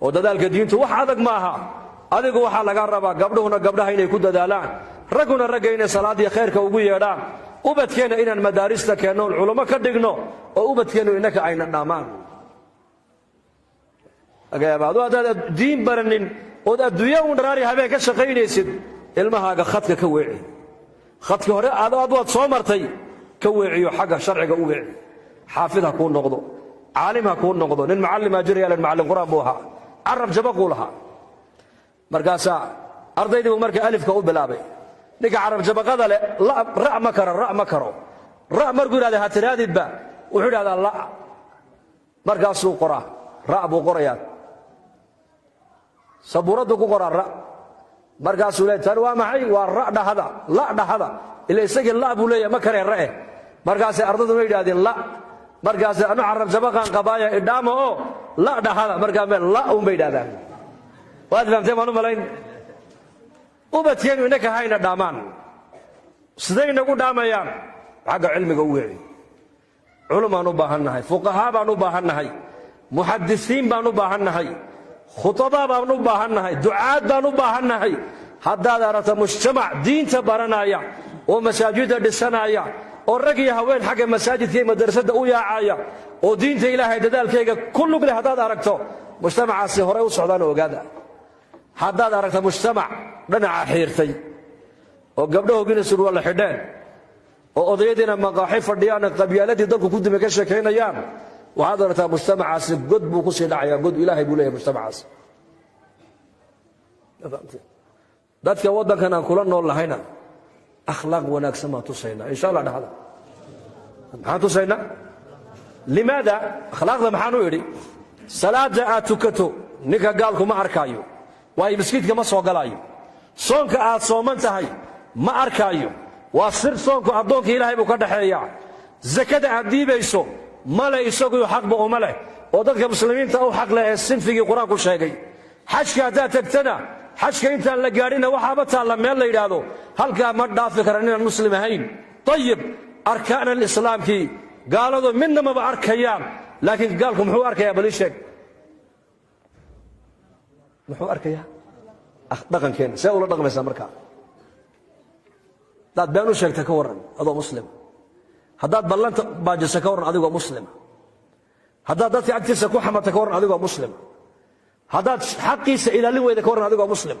Oo dadaalka diintu wax adag ma aha. Adigu waxaa laga rabaa, gabdhuhuna gabdhaha inay ku dadaalaan, ragguna ragga inay salaadiyo khayrka ugu yeedhaan, ubadkeenna inaan madaarista keenno, culummo ka dhigno, oo ubadkeennu innaka ayna dhammaan. Laga yaaba adu haddaad diin baranin ood adduunya uun dharaari habeen ka shaqaynaysid, ilmahaaga khadka ka weeci. Khadka hore aad waad soo martay ka weeciyo, xagga sharciga u weeci. Xaafid ha kuu noqdo, caalim ha kuu noqdo. Nin macallimaa jirayaalan, macallin qur-aan buu ahaa, carab jabaquu lahaa. Markaasaa ardaydii buu marka alifka u bilaabay. Ninka carab jabaqada leh ra' ma karo, ra' ma karo. Ra' markuu yidhahda ha tiraadidba, wuxuu yidhahdaa la. Markaasuu qoraa, ra' buu qorayaa, sabuuraddu ku qoraa ra'. Markaasuu leey tani waa maxay? Waa ra' dhahada, la dhahada. Ila isagii la buu leeyahay, ma karee ra'e. Markaasay ardayduna yidhahdeen la. Markaasay anu carab jabaqaan qabaaya idhaama oo la dhahada. Markaa meel la un bay yidhahdaan. Waad fahamteen baan u malayn. Ubadkeenu innaka hayna dhaamaan. Siday inagu dhaamayaan? Xagga cilmiga u weeci. Culumaan u baahan nahay, fuqahaa baan u baahan nahay, muxadisiin baan u baahan nahay, khutabaa baan u baahan nahay, ducaad baan u baahan nahay. Haddaad aragto mujtamac diinta baranaya oo masaajidda dhisanaya oo rag iyo haween xagga masaajidka iyo madrasadda u yaacaya oo diinta Ilaahay dadaalkayga ku lug leh, haddaad aragto mujtamacaasi horey u socdaan, ogaada. Haddaad aragto mujtamac dhanaca xiirtay oo gabdhahoogina surwaalla xidheen oo odayadiina maqaaxi fadhiyaan, qabyaaladii dalku ku dumay ka sheekaynayaan, waxaad aragtaa mujtamacaasi god buu ku sii dhacayaa. God Ilaahay buu leeyahay mujtamacaasi. Dadka waddankan aan kula nool lahayna akhlaaq wanaagsan baan tusaynaa insha Allah. Dhahda maxaan tusaynaa? Limaada akhlaaqda maxaan u idhi? Salaada aad tukato ninka gaalku ma arkaayo, waayo maskiidka ma soo galaayo. Soonka aad sooman tahay ma arkaayo, waa sir. Soonku addoonka Ilaahay buu ka dhaxeeyaa. Zakada aad dhiibayso male, isagu xaqba uma leh, oo dadka muslimiinta u xaq leh ee sinfigii qur-aanku sheegay. Xajka haddaad tagtana, xajka intaan la gaadhinna waxaaba taalla meel la yidhaahdo halkaa ma dhaafi karan inaan muslim ahayn. Ayib, arkaan alislaamkii gaaladu midna maba arkayaan, laakiin gaalku muxuu arkayaa? Bal ii sheeg, muxuu arkayaa? Dhaqankeenna see ula dhaqmaysaa. Markaa haddaad been u sheegta ka warran adoo muslima, haddaad ballanta baajisa ka warran adigoo muslima, haddaad dadka agtiisa ku xamata ka warran adigoo muslima, haddaad xaqiisa ilaalin weyda ka warran adigoo muslim.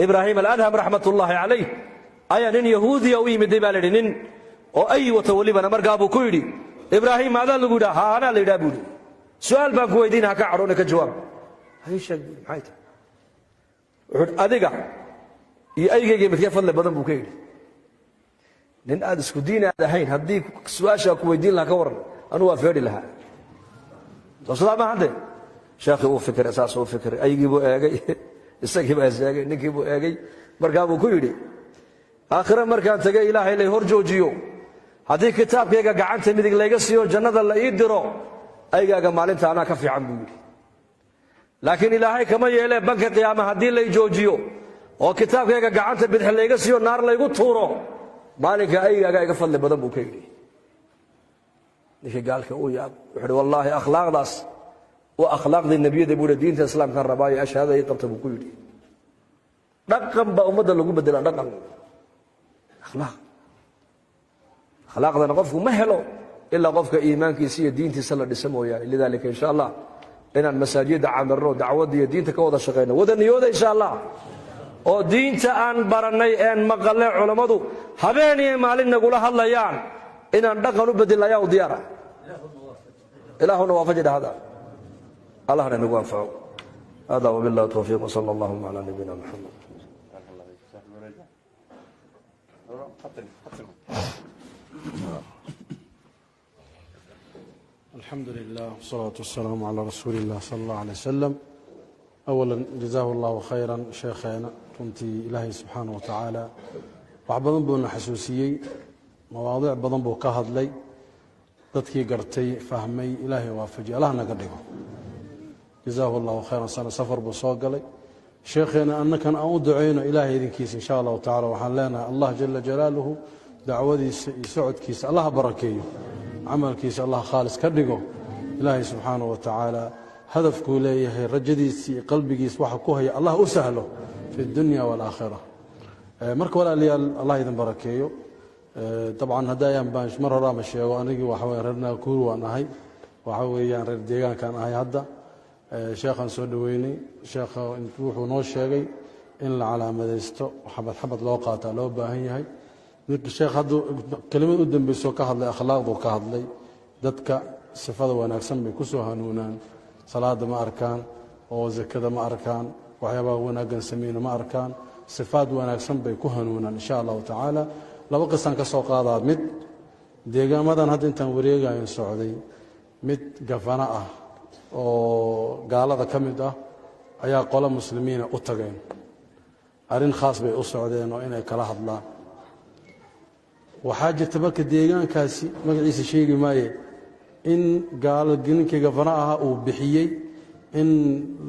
Ibraahim Aladham raxmatullaahi calayh ayaa nin yahuudiya u yimiday baa la yidhi, nin oo ay wato welibana. Markaa buu ku yidhi, Ibraahim maadaa lagu yidhaha? Ha, anaa la yidhaha buu yidhi. Su'aal baan ku weydiina, ha ka cadhoona, ka jawaab. Hay sheeg buu yidhi, maxay tahay? Wuxuu adiga iyo aygayga midkee fadli badan buu ka yidhi. Nin aad isku diin aad ahayn haddii su-aashaa ku weydiin lahaa ka warran, anuu waa feedhi lahaa. Soo sidaa ma hadde? Sheekhii uu fikiray, saasuu u fikiray, aygii buu eegay, isagii baa is eegay, ninkii buu eegay. Markaa buu ku yidhi, aakhire markaan tegay Ilaahay lay hor joojiyo, haddii kitaabkayga gacanta midig layga siiyo jannada la ii diro, aygaaga maalinta anaa ka fiican buu yidhi. Laakiin Ilaahay kama yeelee, banka qiyaama haddii lay joojiyo oo kitaabkayga gacanta bidix layga siiyo naar laygu tuuro, maalinka aygaaga iga fadli badan buu ka yidhi. Ninkii gaalka uu yaab, wuxuu uhi: "Wallaahi, akhlaaqdaas waa akhlaaqdii nebiyada," buu hi. "Diinta Islaamkaan rabaayo, ashahaada ii qabta," buu ku yidhi. Dhaqan baa ummadda lagu bedelaa, dhaqan, akhlaaq. Akhlaaqdana qofku ma helo ilaa qofka iimaankiisa iyo diintiisa la dhisa mooyaane. Lidaalika, insha Allah, inaan masaajidda camirno, dacwadda iyo diinta ka wada shaqayno, wada niyooda, insha Allah, oo diinta aan barannay een maqalnay, culammadu habeen iyo maalin nagula hadlayaan, inaan dhaqan u bedelno ayaa u diyaara. Ilaahuna waafaji dhahada, Allahna nagu anfaco. Hada wabillahi towfiiq, wsala allahuma cala nabiyina Muxamed. الحمد لله والصلاة والسلام على رsuuل الlah slى الlaه عليه وsلم. أولا، جزاه الله khayرا sheekheena. Runtii Ilaahay subxaanaه wa tacaala wax badan buuna xasuusiyey, mawaadiic badan buu ka hadlay. Dadkii gartay, fahmay, Ilaahay waafajiy, Allah naga dhigo. Jazaahu اllahu khayran. Sana safar buu soo galay sheekheena. Annakan aan u ducayno Ilahay idinkiisa, insha Allahu tacala. Waxaan leenahay, Allah jala jalaaluhu dacwadiisa iyo socodkiisa Allah barakeeyo, camalkiisa Allah khaalis ka dhigo. Ilaahay subxaanaه wa tacaala hadafkuu leeyahay, rajadiisa iyo qalbigiisa waxa ku haya, Allah u sahlo fi اdunya wاlaakhira. Marka walaalayaal, Allah idin barakeeyo. Dabcan hadda ayaan baan mar horaama sheego, anigii waxa weya reer Naakuur waan ahay, waxa weeyaan reer deegaankaan ahay. Hadda sheekhaan soo dhoweynay. Sheekha wuxuu noo sheegay in la calaamadaysto, xabad xabad loo qaataa loo baahan yahay. Ninka sheekh hadduu kelimad u dambeysoo ka hadlay, akhlaaqduu ka hadlay. Dadka sifada wanaagsan bay ku soo hanuunaan. Salaada ma arkaan oo zakada ma arkaan, waxyaabaha wanaaggan sameyna ma arkaan, sifaad wanaagsan bay ku hanuunaan, insha Allahu tacaala. Laba qisaan ka soo qaadaa. Mid deegaamadan hadda intaan wareegayan socday, mid gafano ah oo gaalada ka mid ah ayaa qolo muslimiina u tageen. Arrin khaas bay u socdeen oo inay kala hadlaan. Waxaa jirta marka deegaankaasi, magaciisa sheegi maaye, in gaalo ninkii gafano ahaa uu bixiyey in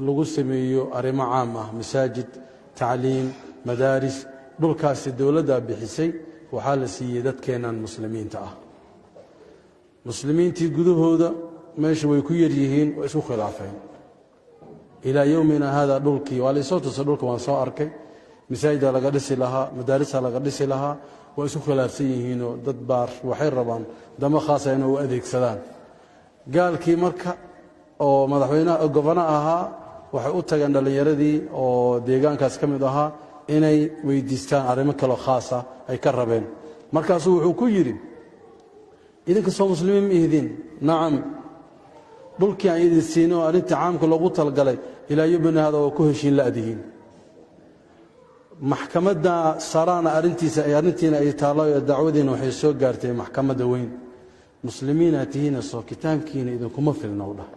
lagu sameeyo arrimo caam ah, masaajid, tacliim, madaaris. Dhulkaasi dowladdaa bixisay, waxaa la siiyey dadkeennan muslimiinta ah. Muslimiintii gudahooda meesha way ku yar yihiin, way isku khilaafeen ilaa yowmina hada. Dhulkii waa laysoo tusay, dhulka waan soo arkay. Masaajida laga dhisi lahaa, madaarisa laga dhisi lahaa, waa isku khilaafsan yihiinoo dad baar waxay rabaan damo khaasa inay u adeegsadaan. Gaalkii marka oo madaxweynaha gobano ahaa waxay u tageen dhallinyaradii oo deegaankaas ka mid ahaa inay weydiistaan arrimo kaloo khaasa ay ka rabeen. Markaasuu wuxuu ku yidhi: "Idinka soo muslimiin ma ihdin?" "Nacam." "Dhulkii aan idin siinay oo arrintii caamka loogu talgalay, ilaa yomina hada waa ku heshiin la'dihiin. Maxkamadda saraana arrintiisa ay arrintiina ay taallo, dacwadiina waxay soo gaartay maxkamadda weyn. Muslimiinaa tihiina, soo kitaabkiina idinkuma filna?" U dhah,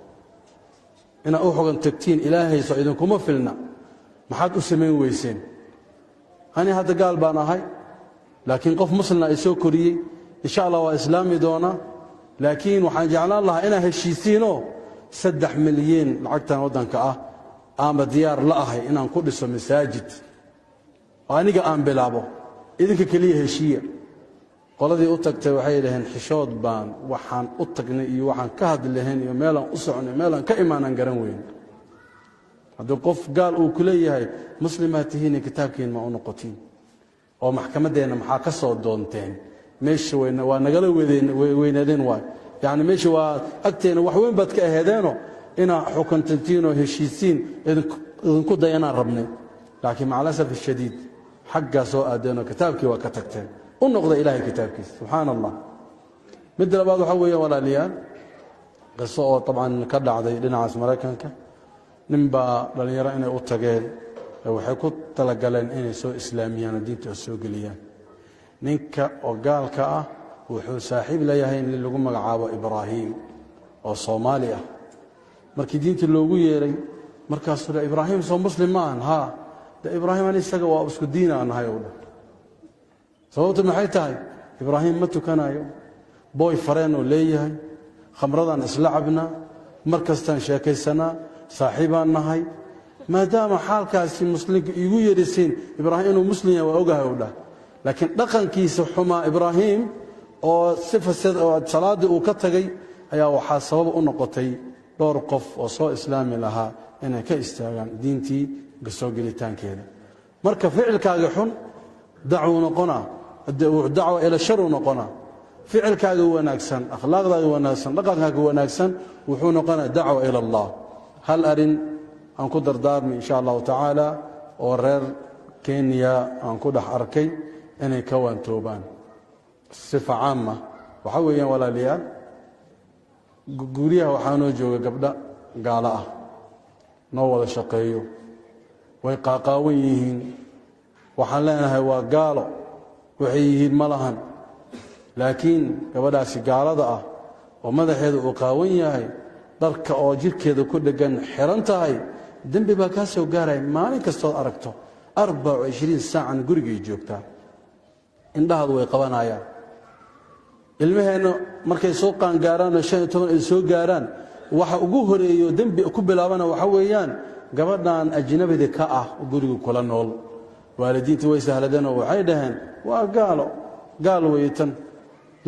"inaad u xogan tagtiin Ilaahay soo idinkuma filna? Maxaad u samayn weyseen? Ani hadda gaal baan ahay, laakiin qof muslina ay soo koriyey. Insha Allah waa islaami doonaa, laakiin waxaan jeclaan lahaa inaa heshiisiinoo 3 milyan lacagtan waddanka ah aanba diyaar la ahay inaan ku dhiso masaajid oo aniga aan bilaabo. Idinka keliya heshiiya." Qoladii u tagtay waxay dhaheen: "Xishood baan waxaan u tagnay iyo waxaan ka hadli lahayn iyo meelaan u socnay, meelaan ka imaanaan garan weyn. Haddii qof gaal uu ku leeyahay muslimaa tihiine, kitaabkiin ma u noqotiin oo maxkamaddeenna maxaa ka soo doonteen? Meesha weyna waa nagala weynaadeen waay, yacni meesha waa agteena wax weyn baad ka aheedeenoo inaa xukuntantiin oo heshiisiin idinku dayanaan rabnay, laakiin maca alasaf ashadiid xaggaa soo aadeenoo kitaabkii waa ka tagteen. U noqda Ilahay kitaabkiisa." Subxaana Allah. Midda labaad waxaa weeya, walaalayaal, qiso oo dabcan ka dhacday dhinacaas Maraykanka. Nin baa dhallinyaro inay u tageen, waxay ku talagaleen inay soo islaamiyaan oo diinta soo geliyaan. Ninka oo gaalka ah wuxuu saaxiib leeyahay nin lagu magacaabo Ibraahim oo Soomaali ah. Markii diinta loogu yeeray, markaasuu dha: "Ibraahim soo muslim ma ahan?" "Haa." "De Ibraahim ani isaga waa isku diin aan nahay," u dhah. "Sababtu maxay tahay? Ibraahim ma tukanayo, boyfriend oo leeyahay, khamradaan isla cabnaa, mar kastaan sheekaysanaa, saaxiibaan nahay. Maadaama xaalkaasi muslimka iigu yeedhisiin, Ibraahim inuu muslim yahay waa ogahay," u dhah, "laakiin dhaqankiisa xumaa Ibraahim oo si fasad oo salaaddii uu ka tagay ayaa waxaa sabab u noqotay dhowr qof oo soo islaami lahaa inay ka istaagaan diintii soo gelitaankeeda. Marka ficilkaaga xun dacwuu noqonaa, dacwa ila sharuu noqonaa. Ficilkaaga wanaagsan, akhlaaqdaaga wanaagsan, dhaqankaaga wanaagsan wuxuu noqonaa dacwa ila Allah. Hal arin aan ku dardaarmay insha allahu tacaala oo reer Kenya aan ku dhex arkay inay ka waantoobaan sifa caama, waxaa weeyaan walaalayaal, guryaha waxaa noo jooga gabdho gaalo ah, noo wada shaqeeyo, way qaaqaawan yihiin. Waxaan leenahay waa gaalo, waxay yihiin ma lahan, laakiin gabadhaasi gaalada ah oo madaxeeda uu qaawan yahay, dharka oo jidhkeeda ku dheggan xiran tahay, dembi baa kaa soo gaaraya maalin kastood aragto. 24 saacan gurigay joogtaa, indhahaadu way qabanayaan. Ilmaheenna markay soo qaangaaraan oo 15 ay soo gaaraan, waxa ugu horeeyo dembi ku bilaabana waxa weeyaan gabadhan ajnabida ka ah guriga kula nool. Waalidiintii way sahladeenoo waxay dhaheen waa gaalo, gaal weytan,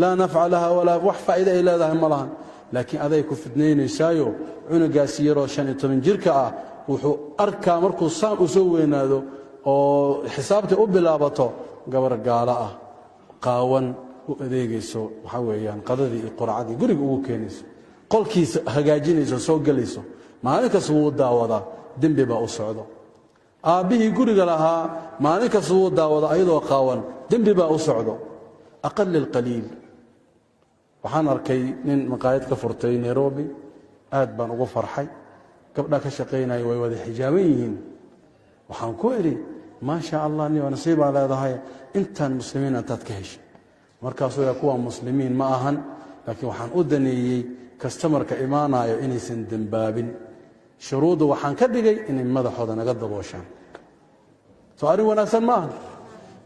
laa nafca laha walaa wax faa'iide ay leedahay ma lahan. Laakiin aday ku fidnaynaysaayo cunugaasi yaroo 15 jirka ah wuxuu arkaa markuu saan u soo weynaado oo xisaabta u bilaabato gabar gaalo ah qaawan u adeegayso, waxaa weeyaan qadadii iyo quracadii guriga ugu keenayso, qolkiisa hagaajinayso, soo gelayso, maalin kasta wuu daawadaa, dembi baa u socdo. Aabbihii guriga lahaa maalin kasta wuu daawadaa ayadoo qaawan, dembi baa u socdo. Aqal alqaliil waxaan arkay nin maqaayad ka furtay Nairobi, aad baan ugu farxay. Gabdhaa ka shaqaynaya way wada xijaaban yihiin. Waxaan ku idhi maa sha Allah, ni nasiibaa leedahay intaan muslimiin intaad ka heshay. Markaasuu yaa kuwa muslimiin ma ahan, laakiin waxaan u daneeyey kastamarka imaanayo inaysan dembaabin, shuruudda waxaan ka dhigay inay madaxooda naga dabooshaan. Soo arrin wanaagsan ma aha?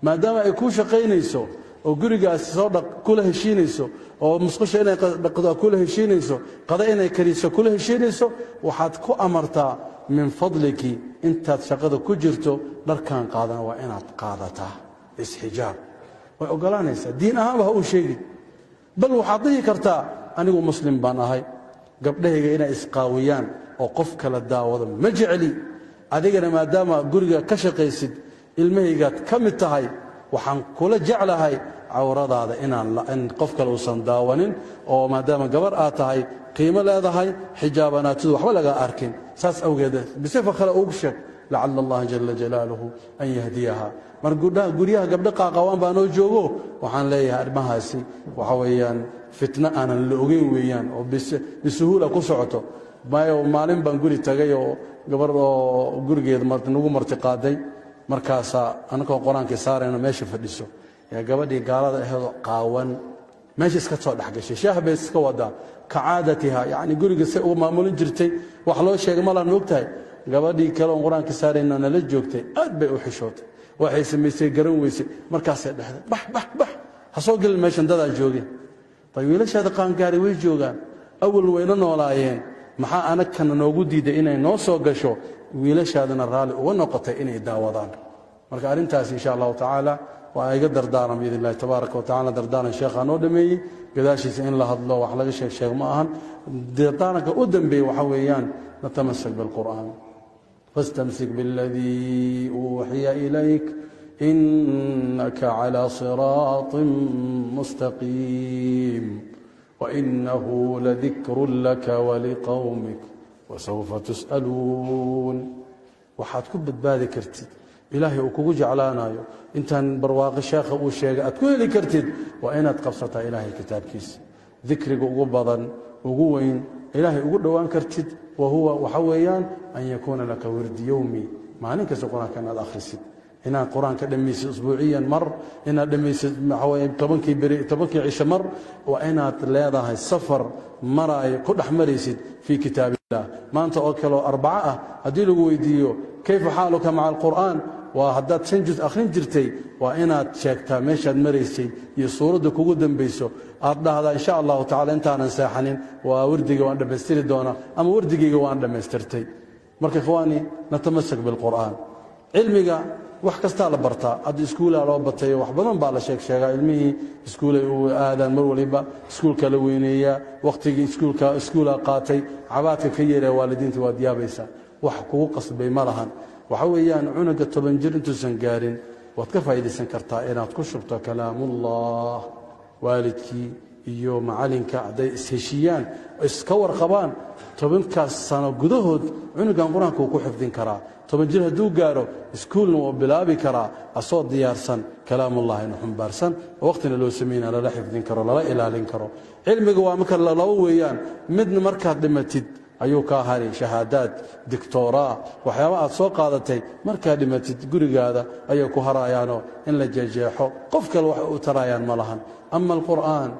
Maadaama ay kuu shaqaynayso oo gurigaasi soo dhaq kula heshiinayso, oo musqusha inay dhaqdo kula heshiinayso, qada inay kariso kula heshiinayso, waxaad ku amartaa min fadliki intaad shaqada ku jirto dharkan qaadana waa inaad qaadataa, isxijaab. Way ogolaanaysaa, diin ahaanba ha uu sheegin, bal waxaad dhihi kartaa anigu muslim baan ahay, gabdhahayga inay isqaawiyaan oo qof kala daawado ma jecli, adigana maadaama guriga ka shaqaysid ilmahaygaad ka mid tahay, waxaan kula jeclahay cawradaada inaan in qof kale uusan daawanin, oo maadaama gabar aad tahay qiimo leedahay xijaabanaatidu waxba lagaa arkin. Saas awgeed bisifa kale ugu sheeg, lacala allaha jala jalaaluhu an yahdiyaha. Mar guryaha gabdho qaaqawaan baa noo joogo, waxaan leeyahay arrimahaasi waxa weeyaan fitno aanan la ogeyn weeyaan oo bisuhuula ku socoto. Maayo maalin baan guri tagay oo gabar oo gurigeeda nagu marti qaaday, markaasaa anakoo qur-aankii saarayno meesha fadhiso yaa gabadhii gaalada aheedoo qaawan meesha iska soo dhex gashay. Shaah bay iska wadaa ka caadatiha, yacni guriga say ugu maamulin jirtay, wax loo sheegay ma lahan moogtahay. Gabadhii kale oon qur-aanka saarayna nala joogtay aad bay u xishootay, waxay samaysay garan weysay, markaasay dhexday bax bax bax, ha soo gelin meeshan, dadaa joogeen. Bay wiilashaada qaangaari way joogaan, awal wayla noolaayeen, maxaa anagkana noogu diiday inay noo soo gasho, wiilashaadana raalli uga noqotay inay daawadaan? Marka arrintaas insha allahu tacaala waa iga dardaaran biidn illahi tabaaraka wa tacala. Dardaaran sheekhaa noo dhameeyey, gadaashiisa in la hadlo wax laga sheeg sheeg ma ahan. Dardaaranka u dambeeyey waxa weeyaan natamasak bilqur'aan, fastamsik biاladii uuxiya ilayk inaka calى siraaطin mustaqiim wainahu ladikru laka waliqowmik wasawfa tus'aluun. Waxaad ku badbaadi kartid, ilaahay uu kugu jeclaanayo, intaan barwaaqo sheekha uu sheegay aad ku heli kartid, waa inaad qabsataa ilaahay kitaabkiisa. Dikriga ugu badan ugu weyn ilaahay ugu dhowaan kartid wa huwa waxa weeyaan an yakuuna laka wirdi yowmi, maalin kasta qur-aanka inaad akhrisid, inaad qur-aanka dhammaysid usbuuciyan mar, inaad dhammaysid waxaa weeye 10-kii beri, 10-kii cisho mar, waa inaad leedahay safar maraayo ku dhex maraysid fii kitaabillah. Maanta oo kale oo arbaco ah haddii lagu weydiiyo kayfa xaaluka maca alqur'aan, waa haddaad 5 juz akhrin jirtay waa inaad sheegtaa meeshaad maraysay iyo suuradda kugu dambayso, aad dhahdaa insha allahu tacala intaanan seexanin waa wardiga waan dhammaystiri doonaa ama wardigayga waan dhammaystirtay. Marka ikhwaani, natamasak bilqur'aan, cilmiga Wax kastaa la bartaa hadda, iskuulaa loo batayo, wax badan baa la sheeg sheegaa. Ilmihii iskuulay u aadaan, mar waliba iskuulka la weyneeyaa, wakhtigii iskuulka iskuulaa qaatay, cabaadka ka yeeraya waalidiinta waad yaabaysaa. Wax kugu qasbay ma lahan. Waxa weeyaan cunuga 10 jir intuusan gaarin waad ka faa'iidaysan kartaa inaad ku shubto kalaamullah. Waalidkii iyo macalinka hadday isheshiiyaan, iska warqabaan, 10kaas sano gudahood cunugan Qur-aanka wuu ku xifdin karaa. 10 jir hadduu gaaro, iskuulna wuu bilaabi karaa asoo diyaarsan, kalaamullahi inu xumbaarsan, waqtina loo sameynaa, lala xifdin karo, lala ilaalin karo. Cilmiga waa marka laba weeyaan: midna markaad dhimatid ayuu kaa hari, shahaadaad, dictoraa, waxyaaba aad soo qaadatay markaad dhimatid gurigaada ayay ku harayaanoo in la jeejeexo qof kale wax u tarayaan ma lahan. Ama alqur'aan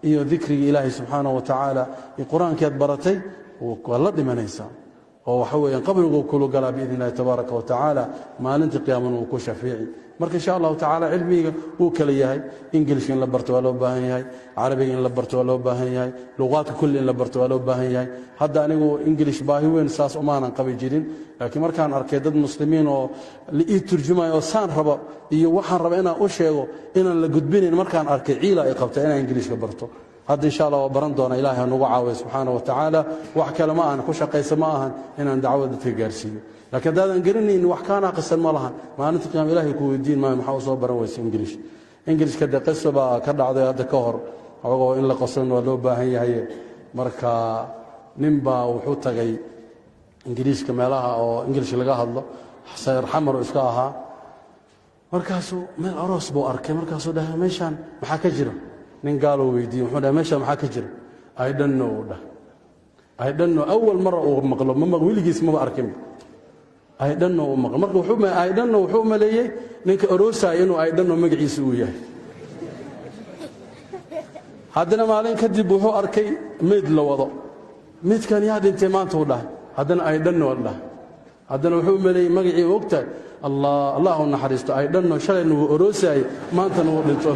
iyo dikrigii Ilaahay subxaanaه wa tacaala iyo Qur-aankii aad baratay waad la dhimanaysaa, oo waxa weeyaan qabriguu kulu galaa biidn illahi tabaaraka wa tacaala, maalintii qiyaamana wuu ku shafiici. Marka insha Allahu tacala cilmiga wuu kala yahay. Ingilishka in la barto waa loo baahan yahay, Carabiga in la barto waa loo baahan yahay, luqaadka kulli in la barto waa loo baahan yahay. Hadda anigu Ingilish baahi weyn saas umaanan qabi jirin, laakiin markaan arkay dad Muslimiin oo la ii turjumayo oo saan rabo iyo waxaan raba inaan u sheego inaan la gudbinayn markaan arkay, ciila ay qabta inaan Ingiliishka barto. Hadda insha Allah waa baran doona. Ilahay ha nagu caawiya subxaana wa tacaala. Wax kale ma ahan, ku shaqaysa ma ahan inaan dacwada dadka gaarsiiyo. Laakiin haddaadan garanaynin, wax kaa naaqisan ma lahan. Maalinta qiyaama Ilahay ku weydiin maayo maxaa u soo baran weysa Ingilish. Ingilishka dee qiso baa ka dhacday hadda ka hor, xogoo in la qosan waa loo baahan yahay. Marka nin baa wuxuu tagay Ingiliishka, meelaha oo Ingilish laga hadlo, sayr xamar iska ahaa. Markaasuu meel aroos buu arkay. Markaasuu dhahay, "Meeshaan maxaa ka jira?" Nin gaaluu weydiiyey. Muxuu dhahay, "Meeshaan maxaa ka jira?" "I don't know," uu dhahay. "I don't know." Awal mara uu maqlo, ma weligiis maba arkin. "I don't know" uu maqlo. Marka wuxuu "I don't know" wuxuu u maleeyey ninka aroosaya inuu "I don't know" magaciisa uu yahay. Haddana maalin kadib wuxuu arkay meyd la wado. "Meydkan yaa dhintay maanta?" uu dhahay. Haddana "I don't know" dhahay. Haddana wuxuu u maleeyey magacii. Ogtahay, Allah, Allah u naxariisto, "I don't know" shalayna wuu aroosayay, maantana wuu dhinto.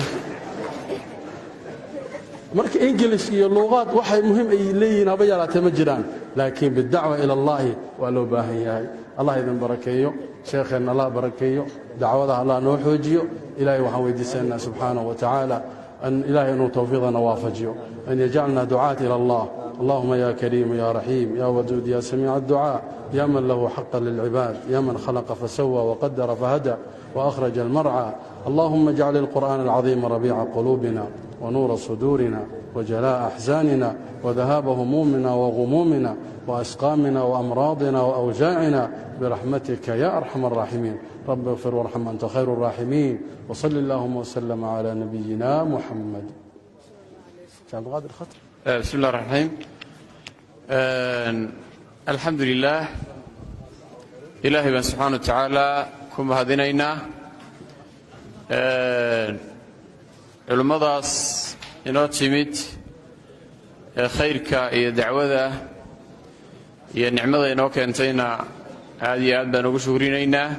Marka English iyo luuqaad waxay muhiim ay leeyihiin haba yaraatee ma jiraan, laakiin bidacwa ila Allahi waa loo baahan yahay. Allah idin barakeeyo, sheekheenna Allah barakeeyo, dacwadaha Allah noo xoojiyo. Ilahay waxaan weydiisanaynaa subxaanahu wa tacaala an Ilahay inuu towfiiqdana waafajiyo, an yajcalna ducaat ila Allah. اللهم يا كريم يا رحيم يا ودود يا سميع الدعاء، يا من له حق للعباد، يا من خلق فسوى وقدر فهدى وأخرج المرعى، اللهم اجعل القرآن العظيم ربيع قلوبنا ونور صدورنا وجلاء أحزاننا وذهاب همومنا وغمومنا وأسقامنا وأمراضنا وأوجاعنا برحمتك يا أرحم الراحمين. رب اغفر وارحم، أنت خير الراحمين. وصل اللهم وسلم على نبينا محمد. عبد القادر خطر. بسم الله الرحمن الرحيم. الحمد لله، Ilaahay baan subxaana wa tacaala ku mahadinaynaa. Culimmadaas inoo timid ee khayrka iyo dacwada iyo nicmada inoo keentayna aad iyo aad baan ugu shukrinaynaa.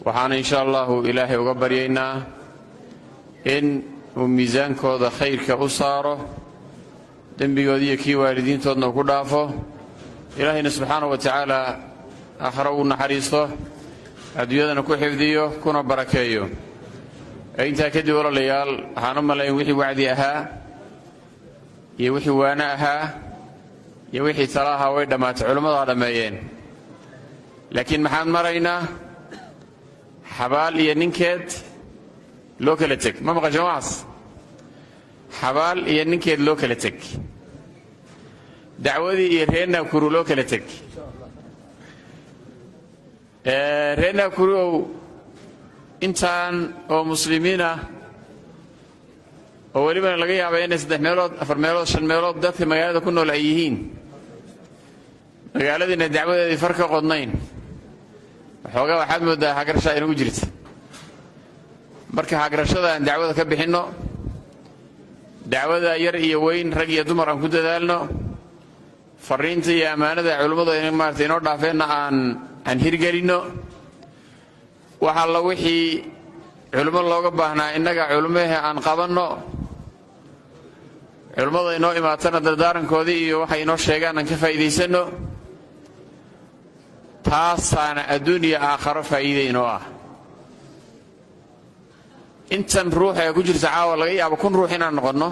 Waxaana insha Allahu Ilaahay uga baryaynaa in uu miisaankooda khayrka u saaro, dembigoodi iyo kii waalidiintoodna uu ku dhaafo. Ilaahayna subxaana wa tacaala aakharo ugu naxariisto, adduunyadana ku xifdiyo kuna barakeeyo. Intaa kadib, walaalayaal, waxaan u malayn wixii wacdi ahaa iyo wixii waano ahaa iyo wixii tala ahaa way dhammaatay, culimmadaa dhammeeyeen. Laakiin maxaan maraynaa? Xabaal iyo ninkeed loo kala teg. Ma maqashan waxaas? Xabaal iyo ninkeed loo kala teg, dacwadii iyo reer Naakuru loo kala teg. Reer Naakuruow, intaan oo Muslimiin ah oo welibana laga yaaba inay saddex meelood, afar meelood, shan meelood dadka magaalada ku nool ay yihiin, magaaladiina dacwadeedii far ka qodnayn, waxoogaa waxaad mooddaa hagrashaa inagu jirta. Marka hagrashada aan dacwada ka bixinno, dacwada yar iyo weyn, rag iyo dumar aan ku dadaalno. Fariinta iyo ammaanada culimmadu maarata inoo dhaafeenna aan hirgelinno. Wax alla wixii culimo looga baahnaa innaga culimahee aan qabanno. Culimmada inoo imaatana dardaarankoodii iyo waxay inoo sheegaan aan ka faa'iidaysanno. Taasaana adduun iyo aakharo faa'iida inoo ah. Intan ruux ee ku jirta caawa laga yaabo 1000 ruux inaan noqonno.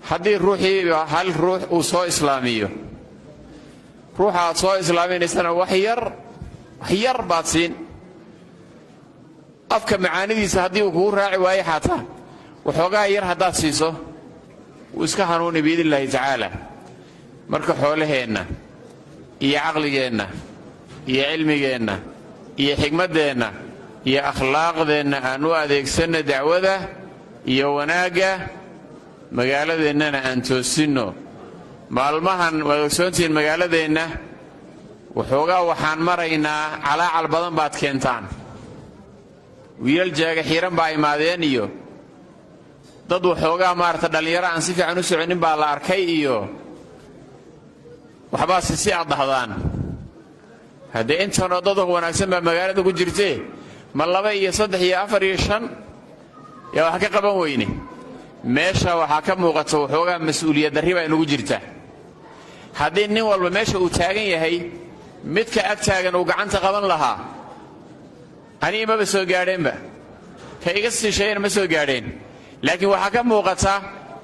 Haddii ruuxiiba hal ruux uu soo islaamiyo, ruuxa aad soo islaaminaysana wax yar, wax yar baad siin. Afka macaanidiisa haddii uu kugu raaci waayo, xataa waxoogaa yar haddaad siiso, wuu iska hanuuni biidni illaahi tacaala. Marka xoolaheenna iyo caqligeenna iyo cilmigeenna iyo xigmaddeenna iyo akhlaaqdeenna aan u adeegsanno dacwada iyo wanaagga, magaaladeennana aan toosinno. Maalmahan waad ogsoontihiin, magaaladeenna waxoogaa waxaan maraynaa calaacal badan baad keentaan. Wiilal jaaga xiiran baa imaadeen, iyo dad waxoogaa maarata dhallinyaro aan si fiican u soconin baa la arkay, iyo waxbaase si aad dhahdaan. Haddee intanoo dadoo wanaagsan baa magaalada ku jirtee, ma 2 iyo 3 iyo 4 iyo 5 yaa wax ka qaban weyne? Meesha waxaa ka muuqata waxoogaa mas-uuliyad darri baa inugu jirta. Haddii nin walba meesha uu taagan yahay midka ag taagan uu gacanta qaban lahaa, aniga maba soo gaadheenba, ka iga siisheeyana ma soo gaadheen. Laakiin waxaa ka muuqata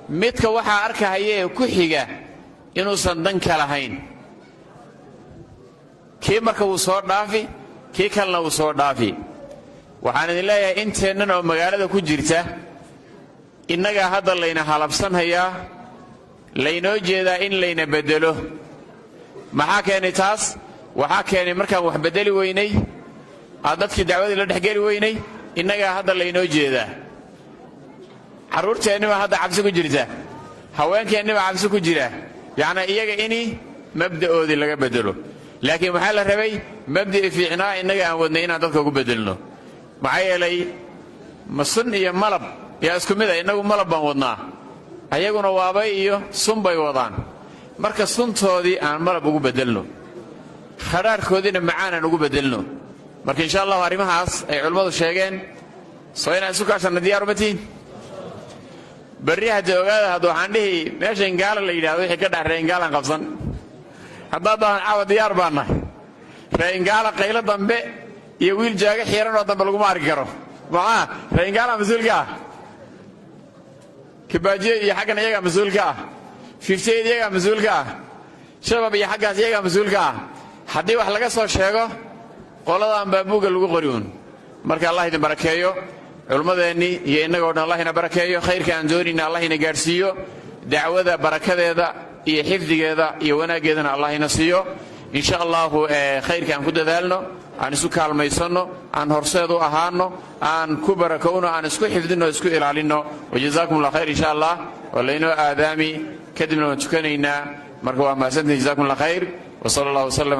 midka waxaa arkahaya ee ku xiga inuusan dan ka lahayn. Kii marka wuu soo dhaafi, kii kalena wuu soo dhaafi. Waxaan idin leeyahay, inteennan oo magaalada ku jirta, innagaa hadda layna halabsanhayaa, laynoo jeedaa in layna beddelo. Maxaa keenay taas? Waxaa keenay markaan wax beddeli weynay, aad dadkii dacwadii la dhexgeli weynay. Innagaa hadda laynoo jeedaa. Carruurteennibaa hadda cabsi ku jirta, haweenkeennibaa cabsi ku jira, yacnaa iyaga ini mabda'oodii laga beddelo. Laakiin waxaa la rabay mabda'i fiicnaa innaga aan wadnay inaan dadka ugu beddelno. Maxaa yeelay, ma sun iyo malab yaa isku mid a? Innagu malab baan wadnaa, ayaguna waabay iyo sun bay wadaan. Marka suntoodii aan malab ugu beddelno, khadhaarhkoodiina macaan aan ugu beddelno. Marka insha allahu arrimahaas ay culimmadu sheegeen soo inaan isu kaashanna diyaar uma tihin? Berri haddii ogaada, hadda waxaan dhihi meesha Ingaala la yidhahdo wixii ka dhax ree Ingaalaan qabsan. Haddaad dahan caawa diyaar baan nahay, ree Ingaala qaylo dambe iyo wiil jaaga xiiran oo dambe laguma arki karo. Maxaa ree Ingaala mas-uulka ah? Kibaajiye iyo xaggan iyagaa mas-uulka ah, 58 iyagaa mas-uulka ah, Shabab iyo xaggaas iyagaa mas-uulka ah. Haddii wax laga soo sheego, qoladan baa buugga lagu qori uun. Marka Allah idin barakeeyo, culummadeennii iyo innagoo dhan Allah ina barakeeyo. Khayrka aan doonayna Allah ina gaadhsiiyo, dacwada barakadeeda iyo xifdigeeda iyo wanaaggeedana Allah ina siiyo, insha allahu. Khayrka aan ku dadaalno, aan isu kaalmaysanno, aan horseed u ahaano, aan ku barakowno, aan isku xifdinno, isku ilaalinno. Wajazaakum allah khayr. Insha allah waa laynoo aadaami, kadibna waan tukanaynaa. Marka waa mahadsantihin. Jazakum allah khayr, wsala allah wasalam.